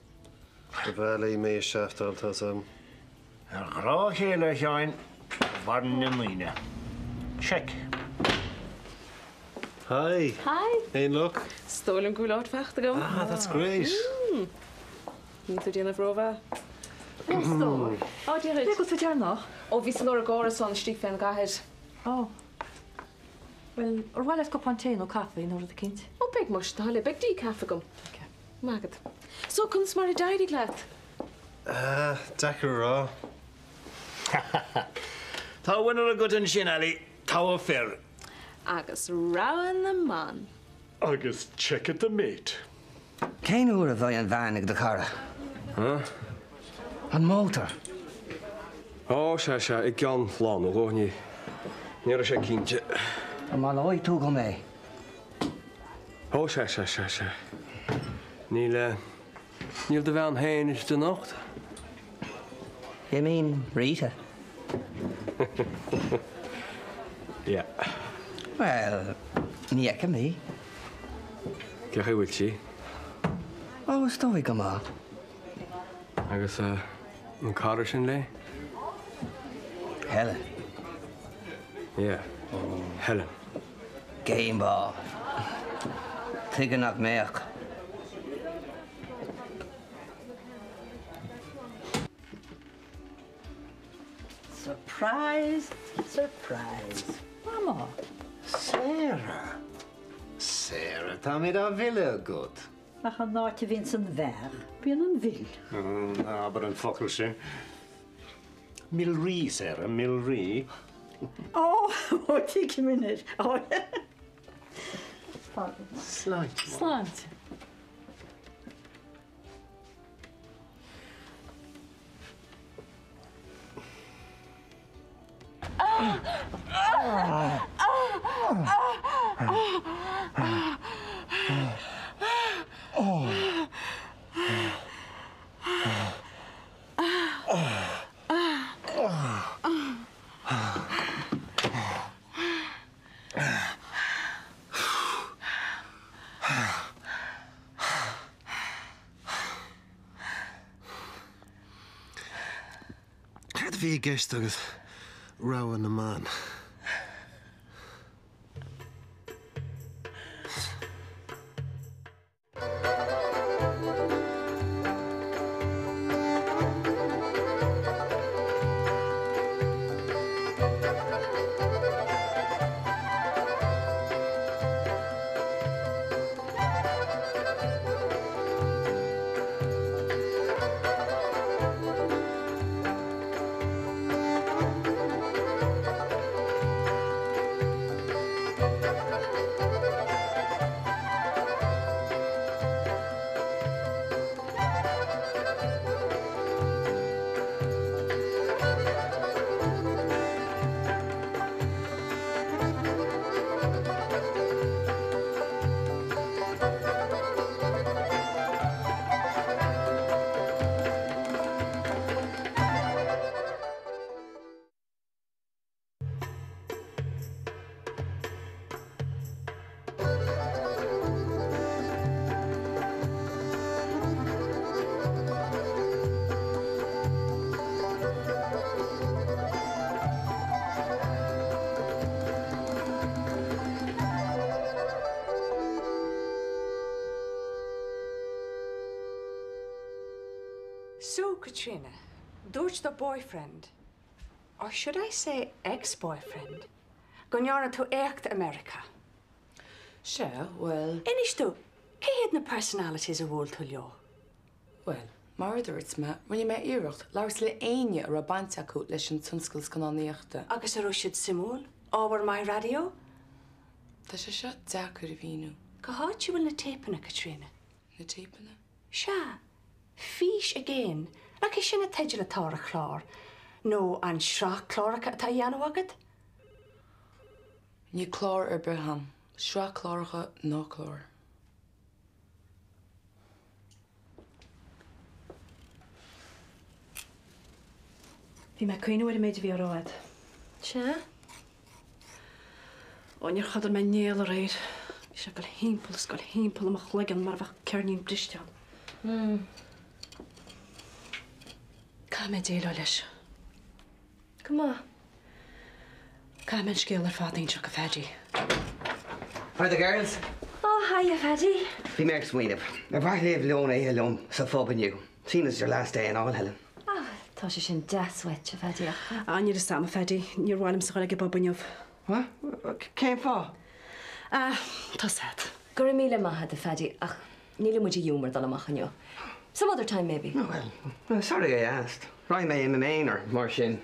[SPEAKER 1] Ba bhreá léi mé a shaftáil, tá's a'm.
[SPEAKER 7] Ar ghrá a chéile, a Sheáin, a mhaireann na ndaoine. Check.
[SPEAKER 1] Hi.
[SPEAKER 2] Hi.
[SPEAKER 1] Aon luck?
[SPEAKER 2] Is dóigh liom go bhfuil áit faighte agam.
[SPEAKER 1] Ah, that's great.
[SPEAKER 2] Níl tú ag déanamh rómhaith.
[SPEAKER 10] Ó, stór.
[SPEAKER 2] Á, Dia dhuit.
[SPEAKER 10] Cé go bhfuil tú deireanach?
[SPEAKER 2] Ó, bhíos ag lorg árasán istigh fén gcathair.
[SPEAKER 10] Ó. Bhuel, ar mhaith leat cupán tae nó caife nó rud eicínt?
[SPEAKER 2] Ó, beidh muis, tá le, beidh decaf agam.
[SPEAKER 10] Ok.
[SPEAKER 2] Maith agat. So, conas mar a d'éirigh leat?
[SPEAKER 1] Ah, deacair a rá.
[SPEAKER 7] Tá winner agat ansin, Ali. Togha fir.
[SPEAKER 2] Agus rogha na mban.
[SPEAKER 20] Agus check it the mate.
[SPEAKER 16] Cén uair a bheidh an veain ag do chara?
[SPEAKER 15] Huh?
[SPEAKER 16] An mótar?
[SPEAKER 15] Ó, sea, sea, i gceann lá nó dhó, ní, ní raibh sé cinnte.
[SPEAKER 16] An mbaileoidh tú dhom é?
[SPEAKER 15] Ó, sea, sea, sea, sea. Níl, eh, níl do bhean féin istigh anocht?
[SPEAKER 16] You mean Rita?
[SPEAKER 15] Yeah.
[SPEAKER 16] Bhuel, ní fheicim í.
[SPEAKER 15] Cén chaoi a bhfuil sí?
[SPEAKER 16] Ó, is dóigh go maith.
[SPEAKER 15] Agus an cara sin léi?
[SPEAKER 16] Helen.
[SPEAKER 15] Yeah, Helen.
[SPEAKER 16] Game ball. Tuige nach mbeadh?
[SPEAKER 11] Surprise! Surprise!
[SPEAKER 10] Mama!
[SPEAKER 21] Sarah! Sarah, táimid á mhilleadh agat.
[SPEAKER 11] Ach an áit a bhíonns an bheach, bíonn an mhil.
[SPEAKER 7] Ná habair an focal sin. Milree, Sarah, Milree.
[SPEAKER 11] Ó, ó, tuigim anois. Ó,
[SPEAKER 21] Sláinte.
[SPEAKER 10] Sláinte.
[SPEAKER 1] Céard a bhí i gceist agat rogha na mban?
[SPEAKER 13] Dúirt do boyfriend, or should I say ex-boyfriend, go ndearna tú éacht i Meiriceá.
[SPEAKER 6] Sea, bhuel.
[SPEAKER 13] Inis domh, cé hiad na personalities a bhuail tú leo?
[SPEAKER 6] Bhuel, mar a dúirt mé, rinne mé iarracht labhairt le éinne a raibh baint acu leis an tionscal scannánaíochta.
[SPEAKER 13] Agus a raibh siad suimiúil? Ábhar maith raidió?
[SPEAKER 6] Tá sé seo deacair a mhíniú.
[SPEAKER 13] Cá háit a bhfuil na téipeanna, Caitríona?
[SPEAKER 6] Na téipeanna?
[SPEAKER 13] Sea, Fís i gCéin, nach é sin an teideal atá ar an chlár, nó an sraith cláracha atá á dhéanamh agat?
[SPEAKER 6] Níl clár ar bith a'm, sraith cláracha ná clár.
[SPEAKER 3] Bhí mé ag cuimhneamh ar an méid a bhí á rá agat.
[SPEAKER 14] Sea?
[SPEAKER 3] Ó, níor chodail mé néal aréir. Bhí sé ag dul thimpeall is ag dul thimpeall i mo chloigeann mar a bheadh ceirnín briste ann.
[SPEAKER 14] Hmm.
[SPEAKER 3] Caithfidh mé déileáil leis.
[SPEAKER 14] Go maith.
[SPEAKER 3] Caithfidh mé an scéal ar fad a inseacht do Phaddy.
[SPEAKER 16] Hi there girls.
[SPEAKER 14] Oh, hiya Phaddy.
[SPEAKER 16] Bhí mé ag smaoineamh, ar mhaith libh lón a ithe liom sa phub inniu? Seeing as it's your last day and all, Helen.
[SPEAKER 14] Ah, tá sé sin deas uait, a Phaddy, ach.
[SPEAKER 3] Ah, níl fhios a'm, a Phaddy, níor mhaith liomsa dhul ag an bpub inniu.
[SPEAKER 16] What? Cén fáth?
[SPEAKER 3] Ah, tá 's a'd.
[SPEAKER 14] Go raibh míle maith a'd, a Phaddy, ach níl muid i ghiúmar dul amach inniu. Some other time, maybe.
[SPEAKER 16] Oh, well, sorry I asked. Raghaidh mé i m'aonar, mar sin.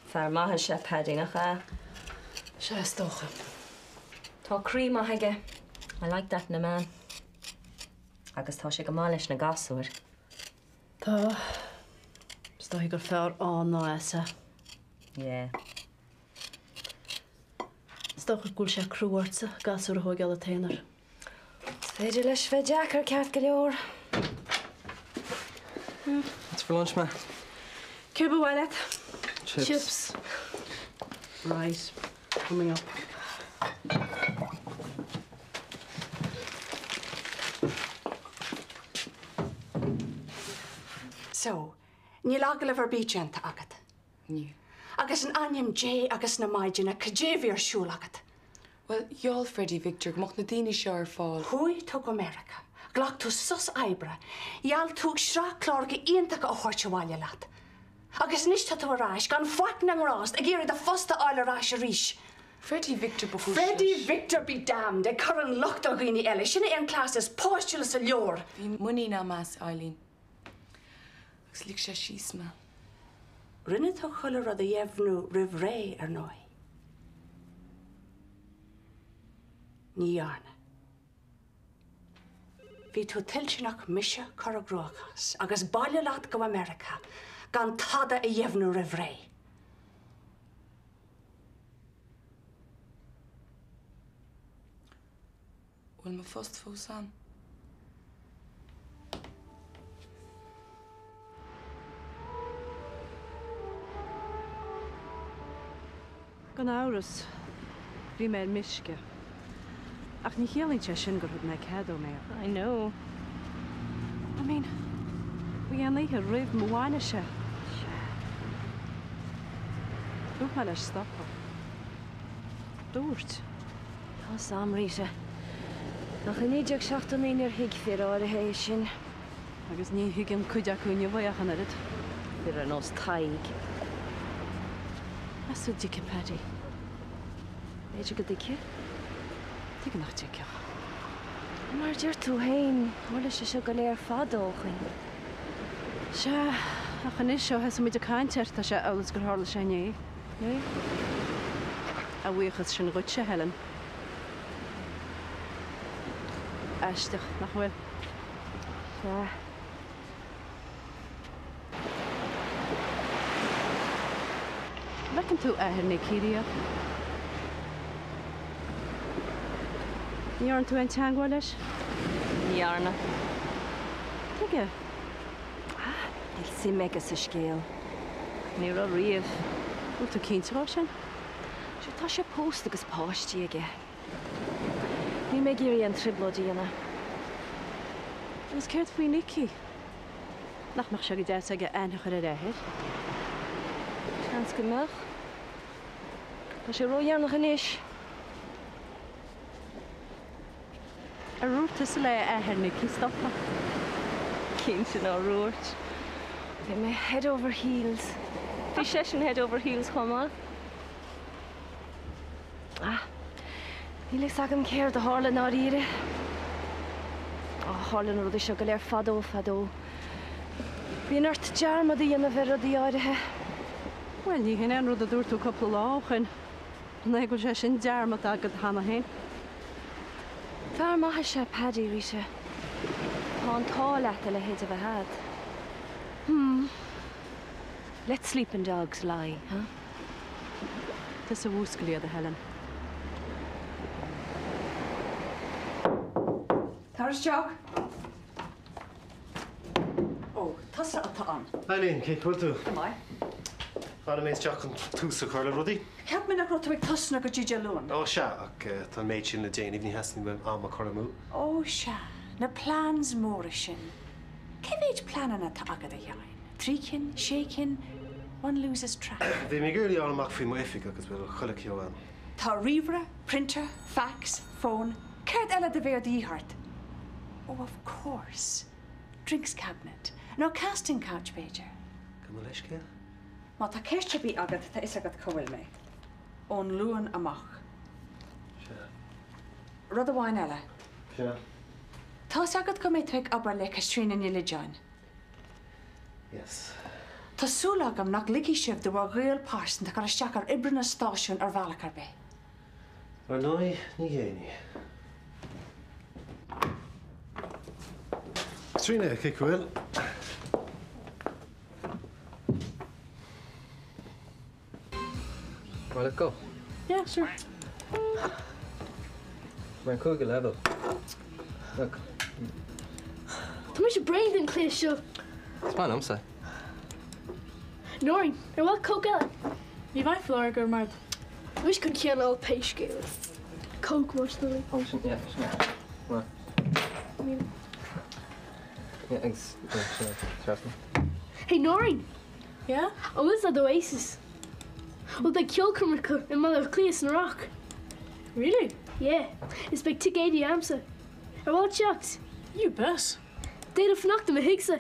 [SPEAKER 14] Fear maith is ea Paddy, nach ea?
[SPEAKER 3] Sea, is dócha.
[SPEAKER 14] Tá croí maith aige. I like that in a man. Agus tá sé go maith leis na gasúir.
[SPEAKER 3] Tá. Is dóichí gur fearr ann ná as é.
[SPEAKER 14] Yeah.
[SPEAKER 3] Is dócha go bhfuil sé crua ortsa gasúr a thóigeáil i t'aonar.
[SPEAKER 14] Is féidir leis bheith deacair, ceart go leor.
[SPEAKER 12] What's for lunch, ma?
[SPEAKER 3] Céard ba mhaith leat?
[SPEAKER 12] Chips.
[SPEAKER 3] Chips. Right, coming up.
[SPEAKER 13] So, níl agallamh ar bith déanta agat?
[SPEAKER 6] Níl.
[SPEAKER 13] Agus in ainm Dé agus na Maighdine, cad é a bhí ar siúl agat?
[SPEAKER 6] Bhuel, gheall Freddie Victor go mbeadh na daoine seo ar fáil.
[SPEAKER 13] Chuaigh tú go Meiriceá, ghlac tú sos oibre, gheall tú sraith cláracha iontacha a thabhairt abhaile leat. Agus anois tá tú ar ais, gan faic na ngrást, ag iarraidh do phost a fháil ar ais arís.
[SPEAKER 6] Freddie Victor ba chúis
[SPEAKER 13] Freddie
[SPEAKER 6] leis.
[SPEAKER 13] Victor be damned! Ag cur an locht ar dhaoine eile, sin é an cleas is páistiúla sa leabhar!
[SPEAKER 6] Bhí muinín a'm as, Eileen. Agus lig sé síos mé.
[SPEAKER 13] Rinne tú chuile rud a dheimhniú roimh ré, ar ndóigh. Ní dhearna. Bhí tú toilteanach mise a chur i gcruachás agus baile leat go America gan tada a dheimhniú roimh ré.
[SPEAKER 6] Bhfuil mo phost fós ann?
[SPEAKER 3] Gan amhras, bhí mé ar meisce. Ach ní chiallaíonn sé sin gur thug mé cead dó mé a.
[SPEAKER 14] I know.
[SPEAKER 3] I mean, ba é an oíche roimh mo bhainis é.
[SPEAKER 14] Sea.
[SPEAKER 3] Dúirt mé leis stopadh. Dúirt.
[SPEAKER 14] Tá's a'm, Rita. Ach i 1979 níor thuig fir áirithe é sin.
[SPEAKER 3] Agus ní thuigeann cuid acu inniu é ach an oiread.
[SPEAKER 14] Fir ar nós Tadhg.
[SPEAKER 3] Meas tú an dtuigfidh Paddy?
[SPEAKER 14] B'fhéidir go dtuigfeadh.
[SPEAKER 3] Tuige nach dtuigfeadh?
[SPEAKER 14] Mar a deir tú féin, tharla sé seo go léir fada ó shoin.
[SPEAKER 3] Sea, ach anois ó thosaigh muid ag caint air, tá sé amhail is gur tharla sé inné. A bhuíochas sin dhuitse, Helen. Aisteach, nach bhfuil?
[SPEAKER 14] Sea.
[SPEAKER 3] An bhfeiceann tú athair Nicky riamh? Ní dhearna tú aon teagmháil leis?
[SPEAKER 14] Ní dhearna.
[SPEAKER 3] Tuige?
[SPEAKER 14] Ah, níl suim aige sa scéal. Ní raibh riamh.
[SPEAKER 3] Bhfuil tú cinnte dhó sin?
[SPEAKER 14] Sure, tá sé pósta agus páistí aige. Níl mé ag iarraidh aon trioblóid a dhéanamh.
[SPEAKER 3] Agus céard faoi Nicky? Nach mbeadh sé go deas aige aithne a chur ar a athair?
[SPEAKER 14] Seans go mbeadh. Tá sé ródheireanach anois.
[SPEAKER 3] Ar dhúirt tusa le athair Nicky stopadh? Cinnte nár dhúirt. Bhí mé head over heels. Bhí seisean head over heels chomh maith. Ah, níl a fhios agam céard a tharla i ndáiríre. Á, tharla na rudaí seo go léir fadó fadó. Bíonn ort dearmad a dhéanamh ar rudaí áirithe.
[SPEAKER 10] Bhuel, ní hin é an rud a dúirt tú cúpla lá ó shoin. An é go bhfuil sé sin dearmadta agat cheana féin?
[SPEAKER 14] Fear maith is ea Paddy, Rita. Tá an t-ádh leat a leithéid a bheith a'd. Hmm. Let sleeping dogs lie, huh?
[SPEAKER 10] Tusa a mhúscail iad, a Helen.
[SPEAKER 13] Tar isteach. Ó, tusa atá ann.
[SPEAKER 1] Eileen, cén chaoi a bhfuil tú?
[SPEAKER 13] Go maith.
[SPEAKER 1] Tháinig mé isteach chun tús a chur le rudaí.
[SPEAKER 13] Cheap mé nach raibh tú ag tosnú go dtí Dé Luain.
[SPEAKER 1] Ó, sea, ach tá an méid sin le déanamh, ní theastaíonn uaim am a chur amú.
[SPEAKER 13] Ó, sea, na plans móra sin. Cé mhéid pleananna atá agat, a Sheáin? Trí cinn? Sé cinn? One loses track.
[SPEAKER 1] Bhí mé ag iarraidh fháil amach faoi m'oifig agus bhfuil chuile cheo ann.
[SPEAKER 13] Tá ríomhaire, printer, fax, fón, céard eile a bheadh de dhíth ort? Oh, of course. Drinks cabinet. Nó casting couch, b'fhéidir.
[SPEAKER 1] Gabh mo leithscéal?
[SPEAKER 13] Má tá ceist ar bith agat, tá fhios agat cá bhfuil mé. Ón Luan amach.
[SPEAKER 1] Sea.
[SPEAKER 13] Rud amháin eile.
[SPEAKER 1] Sea.
[SPEAKER 13] Tá fhios agat go mbeidh tú ag obair le Caitríona Ní Loideáin.
[SPEAKER 1] Yes.
[SPEAKER 13] Tá súil agam nach ligfidh sibh do bhur ghaol pearsanta cur isteach ar oibre na stáisiún ar bhealach ar bith.
[SPEAKER 1] Ar ndóigh, ní dhéanfaidh. Tríona, cén chaoi a bhfuil?
[SPEAKER 12] Right, let's go.
[SPEAKER 10] Yeah, sure.
[SPEAKER 12] We're in cúigiú level. Look.
[SPEAKER 8] Tá mise bréan den chluiche seo.
[SPEAKER 12] Is maith liomsa.
[SPEAKER 8] Nóirín, ar mhaith leat Coke eile?
[SPEAKER 22] Ní bheidh foláir go raibh maith agat.
[SPEAKER 8] Tá mise chun ceann a fháil pé scéal é. Coke más dóigh.
[SPEAKER 12] Oh, sin, yeah, sin. Maith. Yeah, agus, yeah, sin, trasna.
[SPEAKER 8] Hey Nóirín!
[SPEAKER 22] Yeah?
[SPEAKER 8] An bhfuil fhios a'd Oasis? Bhuel beidh ceolchoirm acu i mBaile Átha Cliath san Rock.
[SPEAKER 22] Really?
[SPEAKER 8] Yeah. Is beidh ticéidí a'msa. Ar mhaith leat teacht?
[SPEAKER 22] You bet.
[SPEAKER 8] D'fhéadfá fanacht i mo thighse.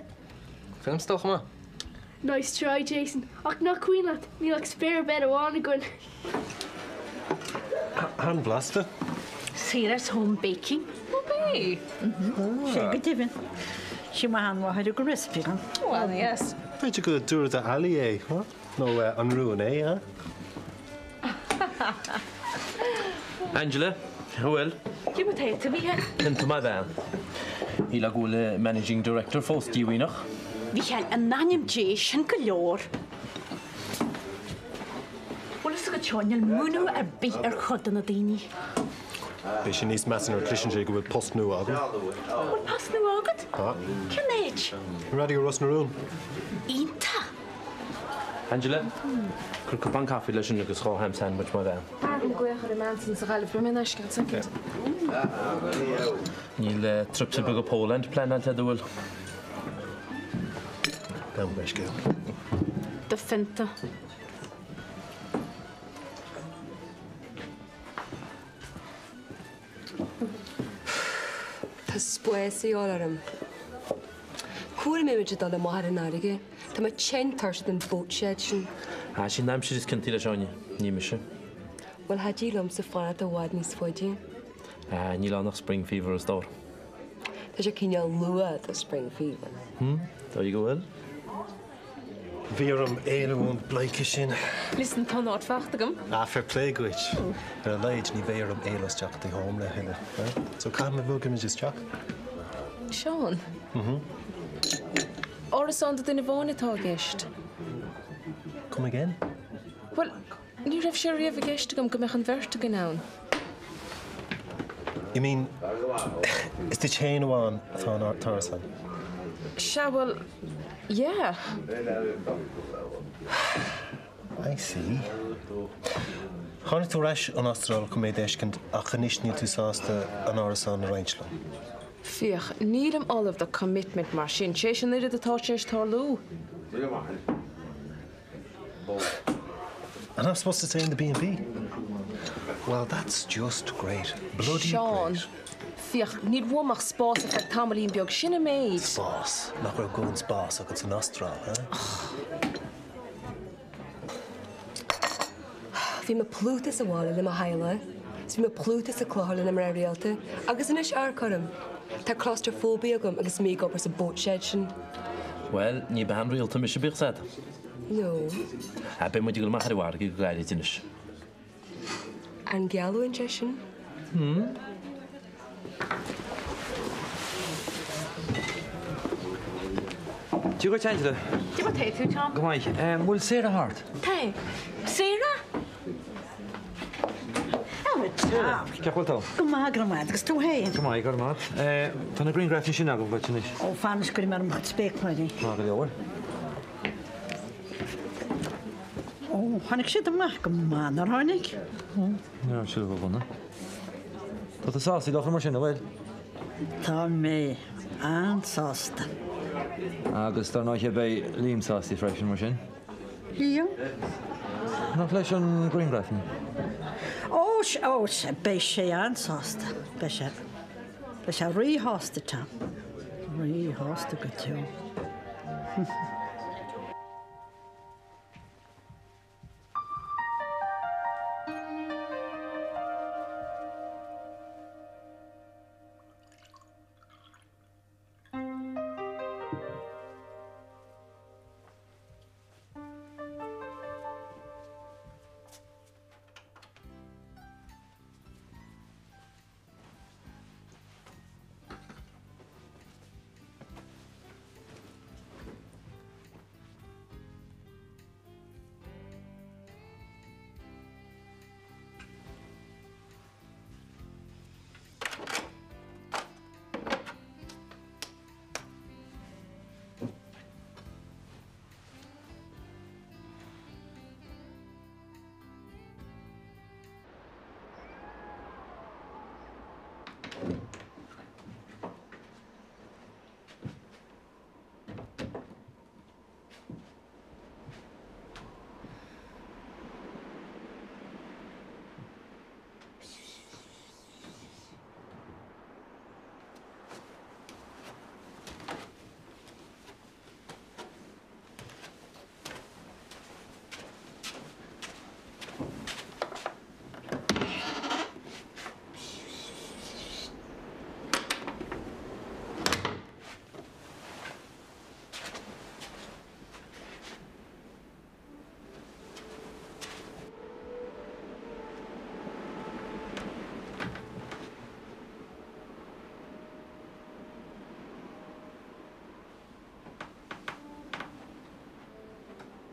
[SPEAKER 12] Féidir liomsa dul chomh maith.
[SPEAKER 8] Nice try, Jason. Ach nach cuimhin leat, níl ach spare bed amháin againn.
[SPEAKER 1] An-bhlasta.
[SPEAKER 11] Sarah's Home Baking.
[SPEAKER 2] Ó b'é?
[SPEAKER 11] Sin go deimhin. Sí mo sheanmháthair a thug an recipe dom.
[SPEAKER 2] Well, yes.
[SPEAKER 1] B'fhéidir go dtabharfad do Ali é, huh? Nó an rún é, huh?
[SPEAKER 5] Angela, bhuel?
[SPEAKER 2] Cé mar tá tú, a Mhícheáil?
[SPEAKER 5] Iontach maith, a bhean. Níl go bhfuil an Managing Director fós díomhaoineach.
[SPEAKER 11] Mhícheáil, in ainm Dé, sin go leor. Bhfuil fhios agat seo, níl múineadh ar bith ar chuid de na daoine.
[SPEAKER 1] Beidh sé níos measa nuair a chloiseann sé go bhfuil post nua agam.
[SPEAKER 11] Bhfuil post nua agat?
[SPEAKER 1] Tá.
[SPEAKER 11] Cén áit?
[SPEAKER 1] Raidió Ros na Rún.
[SPEAKER 11] Iontach!
[SPEAKER 5] Angela, cuir cupán caife leis sin agus 2 ham sandwich mo bhean.
[SPEAKER 2] Caithfidh mé glaoch ar an mbean sin sa Ghaillimh, beidh mé anois, ceann soicind.
[SPEAKER 5] Níl trips ar bith go Poland pleanáilte agat, an bhfuil?
[SPEAKER 1] Gabh mo leithscéal.
[SPEAKER 2] Do phionta.
[SPEAKER 6] Tá spás a dhíobháil orm. Cá huair a mbeidh muid ag dul amach ar an fharraige? Tá mé tinn tuirseach den boat shed sin.
[SPEAKER 5] Ah, sí an aimsir is ciontaí leis, Áine, ní mise.
[SPEAKER 6] Bhuel, cha dtig liomsa fanacht i bhfad níos faide.
[SPEAKER 5] Ah, níl ann ach spring fever, a stór.
[SPEAKER 6] Tá sé cineál luath do spring fever.
[SPEAKER 5] Hm, dóigh go bhfuil.
[SPEAKER 1] Bhí orm éalú ón bpleidhce sin.
[SPEAKER 2] Listen, tá an áit faighte agam.
[SPEAKER 1] Ah, fair play dhuit. Ar a laghad ní bheidh orm éalú isteach go dtí Home a thuilleadh. So cathain a bhogfaimid isteach?
[SPEAKER 2] Seán.
[SPEAKER 1] Mhm.
[SPEAKER 2] Árasán do duine amháin atá i gceist.
[SPEAKER 1] Come again?
[SPEAKER 2] Bhuel, ní raibh sé riamh i gceist agam go mbeadh an bheirt againn ann.
[SPEAKER 1] You mean, is duit féin amháin atá an t-árasán?
[SPEAKER 2] Sea, bhuel, yeah.
[SPEAKER 1] I see. Tháinig tú ar ais ón Astráil chun mé d'fheiscint ach anois níl tú sásta an árasán a roinnt liom.
[SPEAKER 2] Féach, nílim ullamh do commitment mar sin, tar éis an oiread atá tar éis tarlú.
[SPEAKER 1] And I'm supposed to stay in the B&B. Well, that's just great. Bloody
[SPEAKER 2] Seán,
[SPEAKER 1] great.
[SPEAKER 2] Féach, níl uaim ach spás ar feadh tamaillín beag, sin an méid.
[SPEAKER 1] Spás? Nach raibh dhóthain spás agat san Astráil, huh?
[SPEAKER 6] Bhí mé plúchta sa bhaile le mo theaghlach, is bhí mé plúchta sa clochar le na mná rialta, agus anois amharc orm. Tá claustrophobia agam agus mé ag obair sa boat shed sin.
[SPEAKER 17] Bhuel, ní bean rialta mise bíodh 's a'd.
[SPEAKER 6] No.
[SPEAKER 17] Ah, beidh muid ag dul amach ar an bhfarraige go gairid anois.
[SPEAKER 6] An geallúint é sin?
[SPEAKER 17] Hmm.
[SPEAKER 12] Dia dhuit, Angela.
[SPEAKER 10] Cad é mar tá tú, Tom.
[SPEAKER 12] Go maith. Bhfuil Sarah thart?
[SPEAKER 10] Tá. Sarah?
[SPEAKER 11] Ara, Tom.
[SPEAKER 12] Cén chaoi a bhfuil tú?
[SPEAKER 11] Go maith, go raibh maith agat. Agus tú féin?
[SPEAKER 12] Go maith, go raibh maith agat. Tá na grianghraif sin agam dhuit anois.
[SPEAKER 11] Ó, fan is cuirfidh mé orm mo chuid spéacláirí.
[SPEAKER 12] Maith go leor.
[SPEAKER 11] Ó, tháinig siad amach go maith, nár tháinig?
[SPEAKER 12] Ní raibh siad ró-dhona. Tá tú sásta leo mar sin, an bhfuil?
[SPEAKER 11] Tá mé an-sásta.
[SPEAKER 12] Agus dar ndóigh beidh Liam sásta freisin mar sin.
[SPEAKER 11] Liam?
[SPEAKER 12] Nach leis an grianghraf?
[SPEAKER 11] Ó, ó, beidh sé an-sásta. Beidh sé, beidh sé rí-shásta, Tom. Rí-shásta go deo.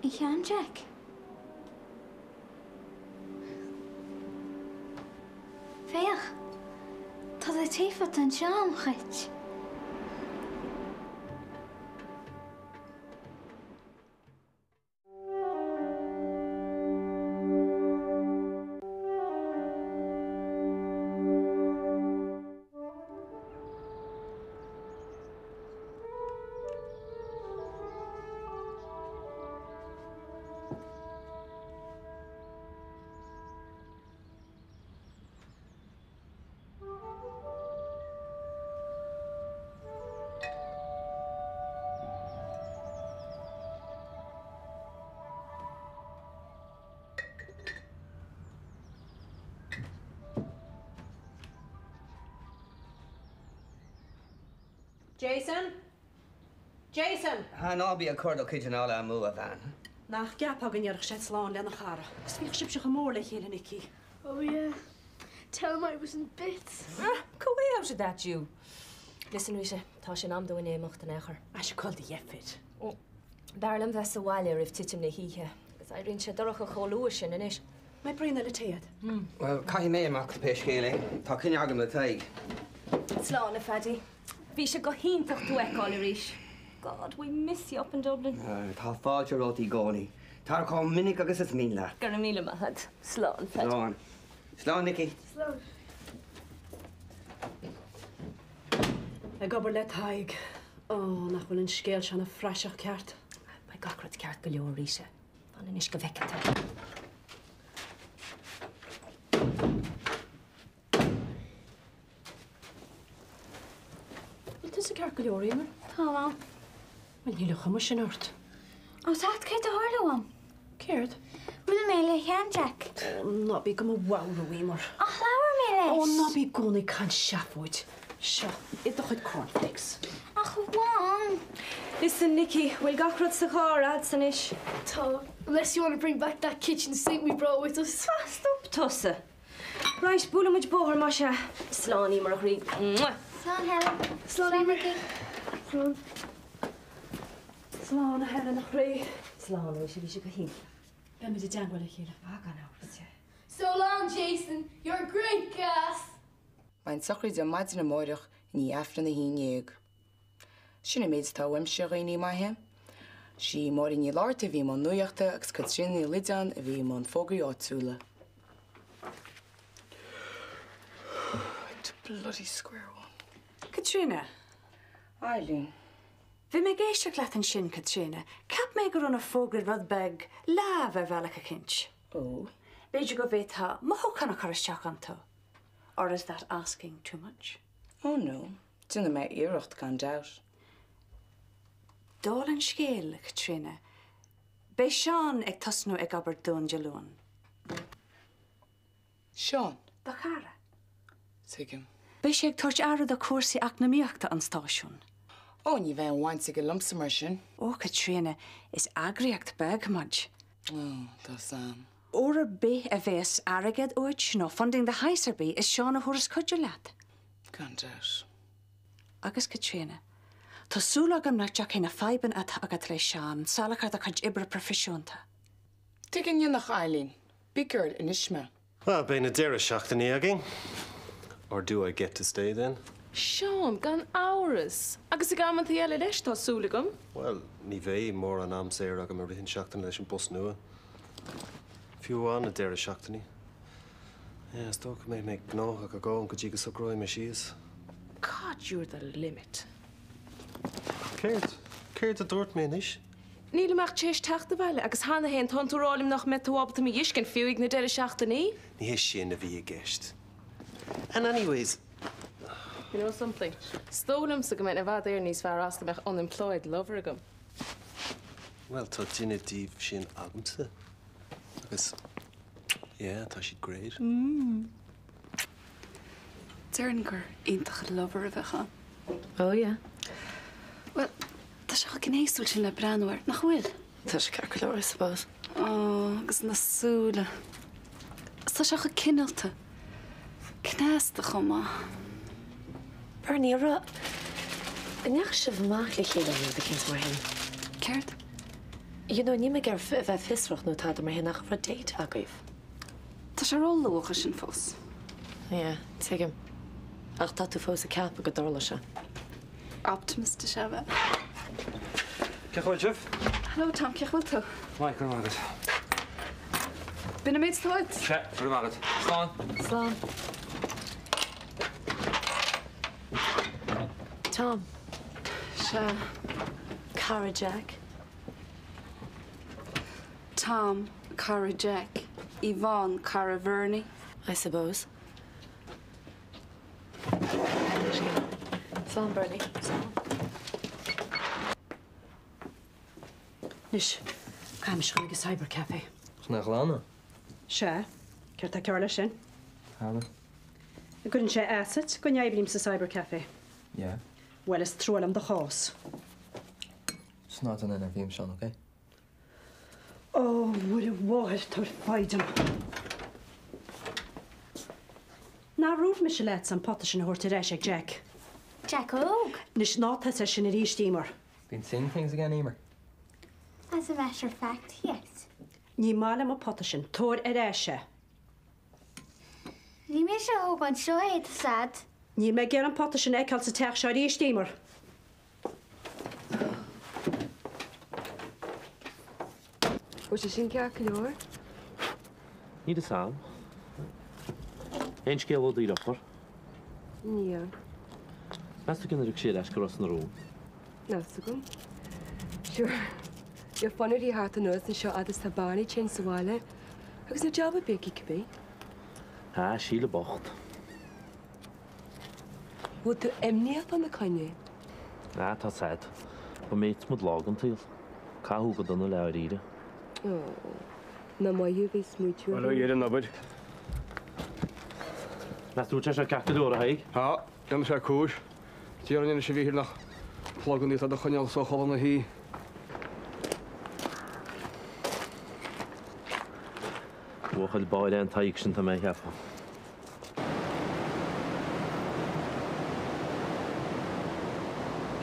[SPEAKER 4] A Sheáin Jack. Féach! Tá do taephota anseo a'm dhuit.
[SPEAKER 13] Jason? Jason!
[SPEAKER 16] Ha, ná bí ag cur do chuid anála amú, a bhean.
[SPEAKER 13] Nach gceapfá go ndéarfadh sé slán lena chara. Agus bhíodh sibhse chomh mór le chéile, Nicky.
[SPEAKER 8] Oh yeah. Tell him I was in bits.
[SPEAKER 2] Go way out of that, you. Listen, Rita, tá sé in am dúinn imeacht in aon chor.
[SPEAKER 13] Ais ag cur do dheifir.
[SPEAKER 3] B'fhearr liom bheith sa bhaile roimh titim na hoíche, agus éiríonn sé dorcha chomh luath sin anois.
[SPEAKER 13] Mbeidh braon eile tae agat?
[SPEAKER 16] Bhuel, caithfidh mé imeacht pé scéal é. Tá coinne agam le Tadhg.
[SPEAKER 3] Slán, a Phaddy. Bhí sé go hiontach tú a fheiceáil arís. God, we miss you up in Dublin.
[SPEAKER 16] Tá fáilte romhat i gcónaí. Tar chomh minic agus is mian leat.
[SPEAKER 3] Go raibh míle maith agat. Slán, Phaddy.
[SPEAKER 16] Slán. Slán, Nicky.
[SPEAKER 8] Slán.
[SPEAKER 13] Ag obair le Tadhg. Ó, nach bhfuil an scéal seo ina phraiseach ceart.
[SPEAKER 3] Beidh gach rud ceart go leor, Rita. Fan anois go bhfeicfidh tú. tusa ceart go leor, Eimear?
[SPEAKER 4] Tá, a Mham.
[SPEAKER 3] Bhuel, níl an chuma sin ort.
[SPEAKER 4] Ó, tá 'ad céard a tharla, a Mham?
[SPEAKER 3] Céard?
[SPEAKER 4] Bhuail mé le shean-Jack.
[SPEAKER 3] Ó, ná bí do mo mharú, Eimear.
[SPEAKER 4] Ach labhair mé leis.
[SPEAKER 3] Ó, ná bí i gcónaí ag caint seafóid. Seo, ith do chuid cornflakes.
[SPEAKER 4] Ach, a Mham!
[SPEAKER 14] Listen, Nicky, bhfuil gach rud sa charr a'dsa anois?
[SPEAKER 8] Tá, unless you want to bring back that kitchen sink we brought with us.
[SPEAKER 14] Ah, stop tusa! Right, buailfidh muid bóthar más ea. Slán, Eimear a chroí. Mwah!
[SPEAKER 4] Slán, Helen.
[SPEAKER 8] Slán, Eimear. Slán.
[SPEAKER 3] Slán, a Helen, a chroí.
[SPEAKER 14] Slán, bhí sé, bhí sé go hiontach.
[SPEAKER 3] Beimid i dteangmháil le chéile.
[SPEAKER 14] Ah, gan amhras, yeah.
[SPEAKER 8] So long, Jason. You're a great gas!
[SPEAKER 9] Beidh an tsochraid ar maidin amáireach i ndiaidh Aifreann 11. Sin an méid atá uaimse, a dhaoine maithe. Sí Máirín Ní Fhlatharta a bhí i mbun nuachta agus Caitríona Ní Loideáin a bhí i mbun fógraí áitiúla.
[SPEAKER 6] Back to bloody square one.
[SPEAKER 13] Caitríona.
[SPEAKER 9] Eileen.
[SPEAKER 13] Bhí mé ag éisteacht leat ansin, Caitríona. Cheap mé go raibh na fógraí rud beag leamh ar bhealach eicínt.
[SPEAKER 9] Ó.
[SPEAKER 13] B'fhéidir go bhféadfá mothúchán a chur isteach iontu. Or is that asking too much?
[SPEAKER 9] Oh no, déanfaidh mé iarracht gan dabht.
[SPEAKER 13] Dála an scéil, a Chaitríona, beidh Seán ag tosnú ag obair dúinn Dé Luain.
[SPEAKER 9] Seán?
[SPEAKER 13] Do chara.
[SPEAKER 9] Tuigim.
[SPEAKER 13] Beidh sé ag tabhairt aire do chúrsaí eacnamaíochta an stáisiúin.
[SPEAKER 9] Ó, ní bheidh aon bhaint aige liomsa mar sin.
[SPEAKER 13] Ó, Caitríona, is eagraíocht beag muid.
[SPEAKER 9] Ó, tá 's a'm.
[SPEAKER 13] Uair ar bith a bheas airgead uait nó funding de shaghas ar bith, is Seán a thabharfas cuidiú leat.
[SPEAKER 9] Gan dabht.
[SPEAKER 13] Agus Caitríona, tá súil agam nach dtiocfaidh na fadhbanna atá agat le Seán salach ar do chuid oibre proifisiúnta.
[SPEAKER 9] Tuige nach ndéanfadh, Eileen? Big girl anois mé.
[SPEAKER 1] Bhuel, beidh na deireadh seachtainí againn. Or do I get to stay then?
[SPEAKER 2] Seán, Gan amhras! Agus ag amantaí eile leis, tá súil agam.
[SPEAKER 1] Bhuel, ní bheidh mórán am saor agam i rith an seachtaine leis an bpost nua. Fiú amháin na deireadh seachtainí. Yeah, is dócha go mbeidh mé gnóthach i gcónaí go dtí go socróidh mé síos.
[SPEAKER 2] God, you're the limit.
[SPEAKER 1] Céard? Céard a dúirt mé anois?
[SPEAKER 2] Nílim ach tar éis teacht abhaile agus cheana féin tánn tú ag rá liom nach mbeidh tú ábalta mo dh'fheiscint fiú ag na deireadh seachtainí.
[SPEAKER 1] Ní hé sin a bhí i gceist. And anyways.
[SPEAKER 2] You know something? Is dóigh liomsa go mbeinn i bhfad Éireann níos fearr as dá mbeadh unemployed lover agam.
[SPEAKER 1] Bhuel, tá duine díobh sin agamsa agus yeah, tá siad great.
[SPEAKER 18] Déarfainn gur iontach an lover a bheadh ann.
[SPEAKER 3] Oh yeah.
[SPEAKER 18] Bhuel, tá sé chomh gnéasúil sin le breathnú air, nach bhfuil?
[SPEAKER 3] Tá sé ceart go leor, I suppose.
[SPEAKER 18] Oh, agus na súile. Is tá sé chomh cineálta. Cneasta chomh maith.
[SPEAKER 3] Bernie, an raibh, an ndeachaigh sibh amach le chéile nó rud eicínt mar shin?
[SPEAKER 18] Céard?
[SPEAKER 3] You know, níl mé ag iarraidh a bheith fiosrach nó tada mar shin ach an raibh date agaibh?
[SPEAKER 18] Tá sé ró-luath dó sin fós.
[SPEAKER 3] Yeah, tuigim. Ach tá tú fós ag ceapadh go dtarlóidh sé.
[SPEAKER 18] Optimist is ea mé.
[SPEAKER 12] Cén chaoi a bhfuil sibh?
[SPEAKER 18] Hello Tom, cén chaoi a bhfuil tú?
[SPEAKER 12] Maith, go raibh maith agat.
[SPEAKER 18] B'in an méid atá uait?
[SPEAKER 12] Sea, go raibh maith agat. Slán.
[SPEAKER 3] Slán. Tom.
[SPEAKER 18] Sea.
[SPEAKER 3] Cara Jack.
[SPEAKER 18] Tom, cara Jack. Yvonne, cara Bhernie.
[SPEAKER 3] I suppose. Slán, Bernie. Slán.
[SPEAKER 13] Anois, caithfidh mise dul chuig an cyber café.
[SPEAKER 12] Chun é a ghlanadh?
[SPEAKER 23] Sea. Céard tá cearr leis sin?
[SPEAKER 12] Tada.
[SPEAKER 23] An gcuireann sé as duit go n-oibrím sa cyber café?
[SPEAKER 12] Yeah.
[SPEAKER 23] Bhuel, is trua liom do chás.
[SPEAKER 12] Sin ná déan é nuair a bhímse ann, ok?
[SPEAKER 23] Ó, Muire Mháthair, tabhair foighid dom. Nár dhúirt mise leatsa an pota sin a thabhairt ar ais ag Jack?
[SPEAKER 4] Jack Óg?
[SPEAKER 23] Anois ná tosaigh air sin arís, Eimear.
[SPEAKER 12] Been seeing things again, Eimear?
[SPEAKER 4] As a matter of fact, yes.
[SPEAKER 23] Ní maith liom an pota sin. Tabhair ar ais é.
[SPEAKER 4] Ní mise a thóg anseo é, tá 's a'd.
[SPEAKER 23] Níl mé ag iarraidh an pota sin a fheiceáil sa teach seo arís, Eimear.
[SPEAKER 6] Bhfuil sé sin ceart go leor?
[SPEAKER 17] Níl fhios a'm. Aon scéal ó do dheirfiúr?
[SPEAKER 6] Níl.
[SPEAKER 17] Meas tú cén uair a thiocfaidh sí ar ais go Ros na Rún?
[SPEAKER 6] Níl fhios agam. Sure, níl fonn uirthi a theacht anuas anseo fhad is tá Barney tinn sa bhaile agus níl jab ar bith aici cibé.
[SPEAKER 17] Ah, Síle bocht.
[SPEAKER 6] Bhfuil tú imníoch fá na coinne?
[SPEAKER 17] Ah, tá sad. Ba mates muid lá den tsaol. Caitheadh go dona leo dáiríre.
[SPEAKER 6] Ó, nach maith a bheith ag smaoitiú
[SPEAKER 15] Bhuel, ó dheireadh an obair.
[SPEAKER 17] Meas tú an bhfuil sé seo ceart go leor, a Thaidhg?
[SPEAKER 15] Tá, déanfaidh sé cúis. Déarfainn anois a Mhíchíl nach pluganna atá do choinneáil sa chodladh na hí.
[SPEAKER 17] Buachaill báire an Tadhg sin tá mé a cheapadh.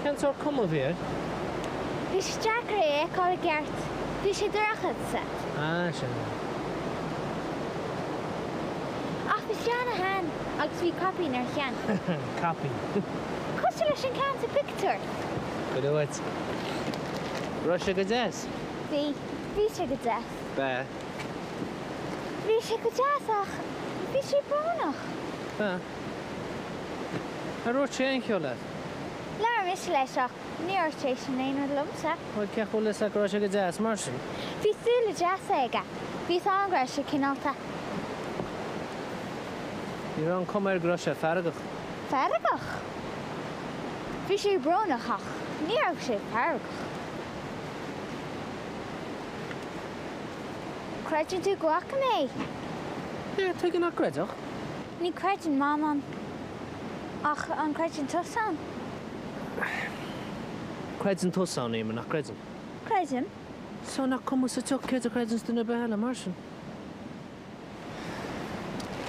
[SPEAKER 5] Cén sórt cuma a bhí air?
[SPEAKER 4] Bhí sé deacair é a fheiceáil i gceart. Bhí sé dorcha sa.
[SPEAKER 5] Ah, sin.
[SPEAKER 4] Ach bhí sé ana-shean agus bhí caipín ar a cheann.
[SPEAKER 5] Caipín.
[SPEAKER 4] Cosúil leis an ceann sa phictiúr.
[SPEAKER 5] Go leor. Raibh sé go deas?
[SPEAKER 4] Bhí. Bhí sé go deas.
[SPEAKER 5] Bea.
[SPEAKER 4] Bhí sé go deas ach bhí sé brónach.
[SPEAKER 5] Bea. Ar dhúirt sé aon cheo leat?
[SPEAKER 4] Labhair mise leis ach níor dhúirt seisean aon rud liomsa.
[SPEAKER 5] Bhuel, cén chaoi a bhfuil a fhios agat go raibh sé go deas mar sin?
[SPEAKER 4] Bhí súile deasa aige. Bhí a fhios agam go raibh sé cineálta.
[SPEAKER 5] Ní raibh an cuma air go raibh sé feargach.
[SPEAKER 4] Feargach? Bhí sé brónach ach ní raibh sé feargach. Creideann tú go bhfaca mé é?
[SPEAKER 5] Yeah, tuige nach gcreidfeadh?
[SPEAKER 4] Ní chreideann Mam ann. Ach an gcreideann tusa ann?
[SPEAKER 5] Creideann tusa ann, Emer, nach gcreideann?
[SPEAKER 4] Creidim.
[SPEAKER 5] So nach cuma sa tsioc céard a chreideanns duine ar bith eile, mar sin?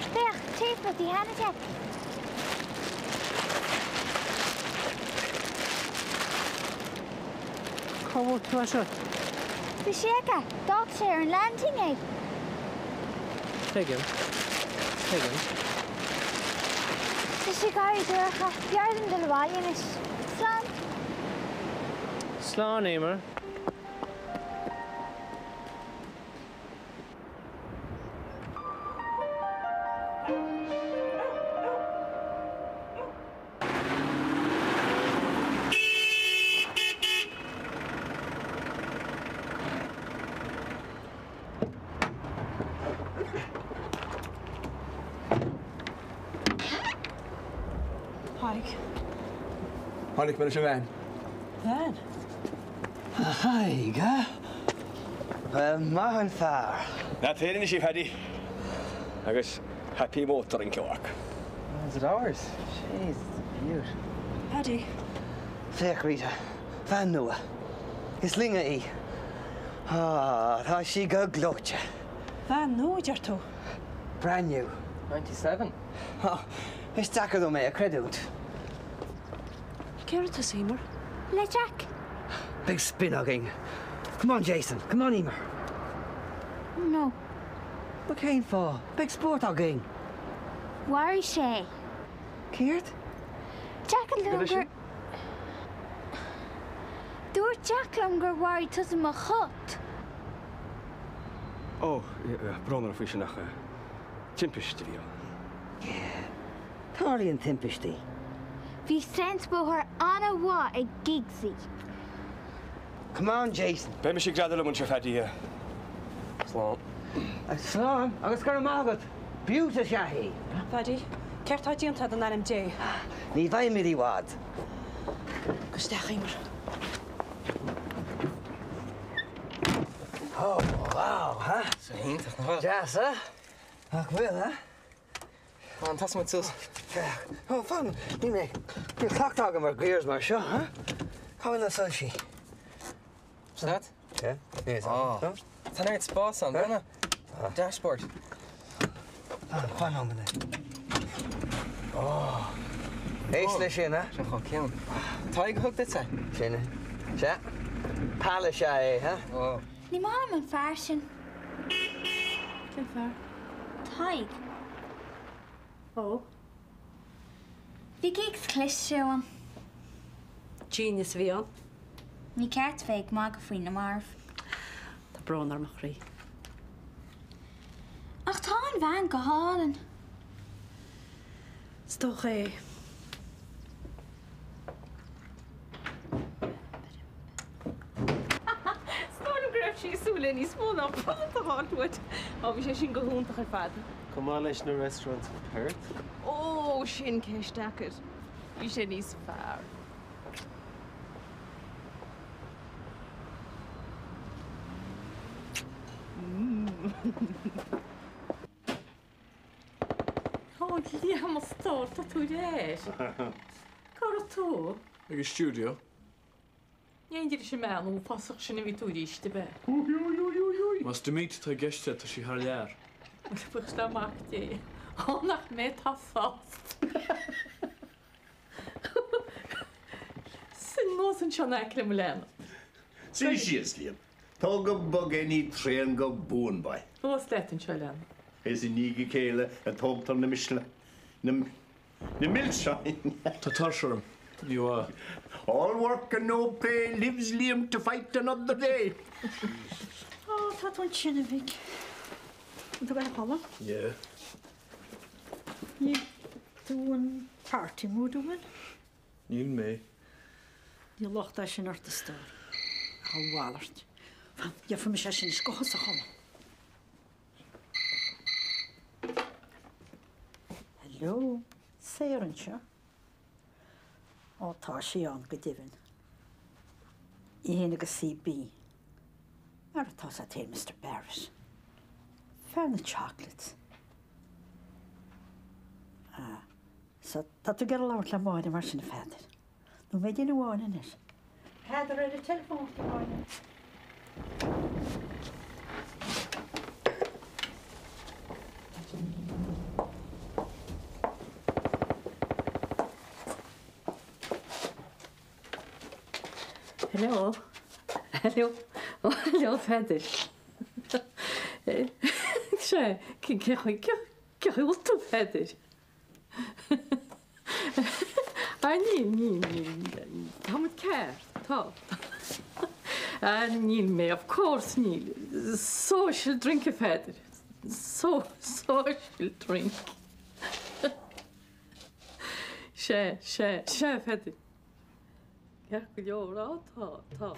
[SPEAKER 4] Féach, téip le Hanatech.
[SPEAKER 5] Cá bhfuair tú é seo?
[SPEAKER 4] Bhí sé aige. D'fhág sé ar an landing é.
[SPEAKER 5] Tuigim. Tuigim.
[SPEAKER 4] Tá sé ag éirí dorcha. B'fhearr dom dul abhaile anois. Slán.
[SPEAKER 5] Slán, Emer.
[SPEAKER 23] Tadhg.
[SPEAKER 15] Tháinig mé leis an veain.
[SPEAKER 23] Veain?
[SPEAKER 16] A Thaidhg, a? Bhuel, maith an fear.
[SPEAKER 15] Leat féin anois í, Paddy. Agus happy motoring, Clark.
[SPEAKER 12] Is it ours? Jeez, it's a beaut.
[SPEAKER 23] Paddy.
[SPEAKER 16] Féach, Rita. Veain nua. Is linne í. Ah, tá sí go gleoite.
[SPEAKER 23] Veain nua, deir tú?
[SPEAKER 16] Brand new.
[SPEAKER 12] 97.
[SPEAKER 16] Oh, is deacair dom é a chreidiúint.
[SPEAKER 23] Cé raibh tusa, Emer?
[SPEAKER 4] Le Jack.
[SPEAKER 16] Beidh spin againn. Come on, Jason. Come on, Emer.
[SPEAKER 4] No.
[SPEAKER 16] But cén fáth? Beidh spórt againn.
[SPEAKER 4] Mharaigh sé é.
[SPEAKER 16] Céard?
[SPEAKER 4] Jack liom gur. Dúirt Jack liom gur mharaigh tusa mo chat.
[SPEAKER 15] Ó, brón orm faoi sin ach timpiste a bhí ann.
[SPEAKER 16] Yeah. Tarlaíonn timpistí.
[SPEAKER 4] Bhí sense bóthair an-mhaith ag Giggsy.
[SPEAKER 16] Come on, Jason.
[SPEAKER 15] Beidh mise ag greadadh liom anseo, Phaddy. Slán.
[SPEAKER 16] Slán, agus go raibh maith agat. Beaut is ea í.
[SPEAKER 23] Phaddy, céard tá déanta agat in ainm Dé?
[SPEAKER 16] Ní bheimid i bhfad.
[SPEAKER 23] Gabh isteach, Emer.
[SPEAKER 16] Oh, wow, huh?
[SPEAKER 12] Sin iontach, nach bhfuil?
[SPEAKER 16] Deas, huh? Nach bhfuil, huh?
[SPEAKER 12] Fan, tosóidh muid suas.
[SPEAKER 16] Féach. Ó, fan, níl mé, níl cleachtadh agam ar gears mar seo, huh? Cá bhfuil na soilsí?
[SPEAKER 12] Stad?
[SPEAKER 16] Yeah, níl fhios agam.
[SPEAKER 12] Ó, tá neart spás ann, bhfuil? Dashboard.
[SPEAKER 16] Fan, fan nóiméad. Ó, éist leis sin, huh?
[SPEAKER 12] Sin chomh ciúin. Tadhg a thug duit é?
[SPEAKER 16] Sin é. Sea. Pal is ea é, huh?
[SPEAKER 12] Ó.
[SPEAKER 4] Ní maith liom an fear sin.
[SPEAKER 22] Cén fear?
[SPEAKER 4] Tadhg.
[SPEAKER 23] Ó.
[SPEAKER 4] Bhí Giggs cliste uaim.
[SPEAKER 23] Genius a bhí ann.
[SPEAKER 4] Ní ceart bheith ag magadh faoi na mairbh.
[SPEAKER 23] Tá brón orm a chroí.
[SPEAKER 4] Ach tá an bhean go hálainn.
[SPEAKER 23] Is dócha é.
[SPEAKER 2] Is dóigh liom go raibh sí ag súil le níos mó ná punt a fháil uait. Ó, bhí sé sin go hiontach ar fad.
[SPEAKER 1] Chomh maith leis na restaurants in Perth?
[SPEAKER 2] Ó, sin ceist deacair. Bhí sé níos fearr.
[SPEAKER 10] Ó, Liam, a stór, tá tú ar ais. Cá raibh tú?
[SPEAKER 15] Ag an stiúideo.
[SPEAKER 10] Ní aon leis an mbean uafásach sin a bhí tú arís, ab ea?
[SPEAKER 15] Más Damita atá i gceist agat, tá sí thar lear.
[SPEAKER 10] Buíochas le Mac Dé. Ó, nach mé atá sásta. Suigh anuas anseo in aice liom, a leanbh.
[SPEAKER 7] Suigh síos, Liam. Tóg go bog é ní tréan go buan, boy.
[SPEAKER 10] Anuas leat anseo, a leanbh.
[SPEAKER 7] Is i ndiaidh a chéile a tógtar na misle, na, na milseáin.
[SPEAKER 15] Tá tuirse orm. Ní mhaith.
[SPEAKER 7] All work and no play lives Liam to fight another day.
[SPEAKER 11] Ó, tá tú ansin, a mhic. An tú ag dul a chodladh?
[SPEAKER 15] Yeah.
[SPEAKER 11] Níl tú in party mood, an bhfuil?
[SPEAKER 15] Níl mé.
[SPEAKER 11] Ní locht é sin ort, a stór. Ach a mhalairt. Fan, gheobhaidh mise é sin anois, gabh thusa a chodladh. Hello, Sarah anseo. Ó, tá sí ann, go deimhin. Í fhéin agus CB. Mar atá sé féin, Mister Barrett. Fear na chocolates. Ah, so tá tú ag iarraidh labhairt le Máire mar sin, a Pheadair. Nóiméidín amháin anois. Peadar ar an teileafón, a Mháire.
[SPEAKER 10] Hello. Hello. Oh, hello, Pheadair. Sea, cén chaoi, cén chaoi a bhfuil tú, a Pheadair? Ah, níl, níl, níl, tá muid ceart, tá. Ah, níl mé, of course níl. Social drink, a Pheadair. So, social drink. Sea, sea, sea, a Pheadair. Ceart go leor, á, tá, tá.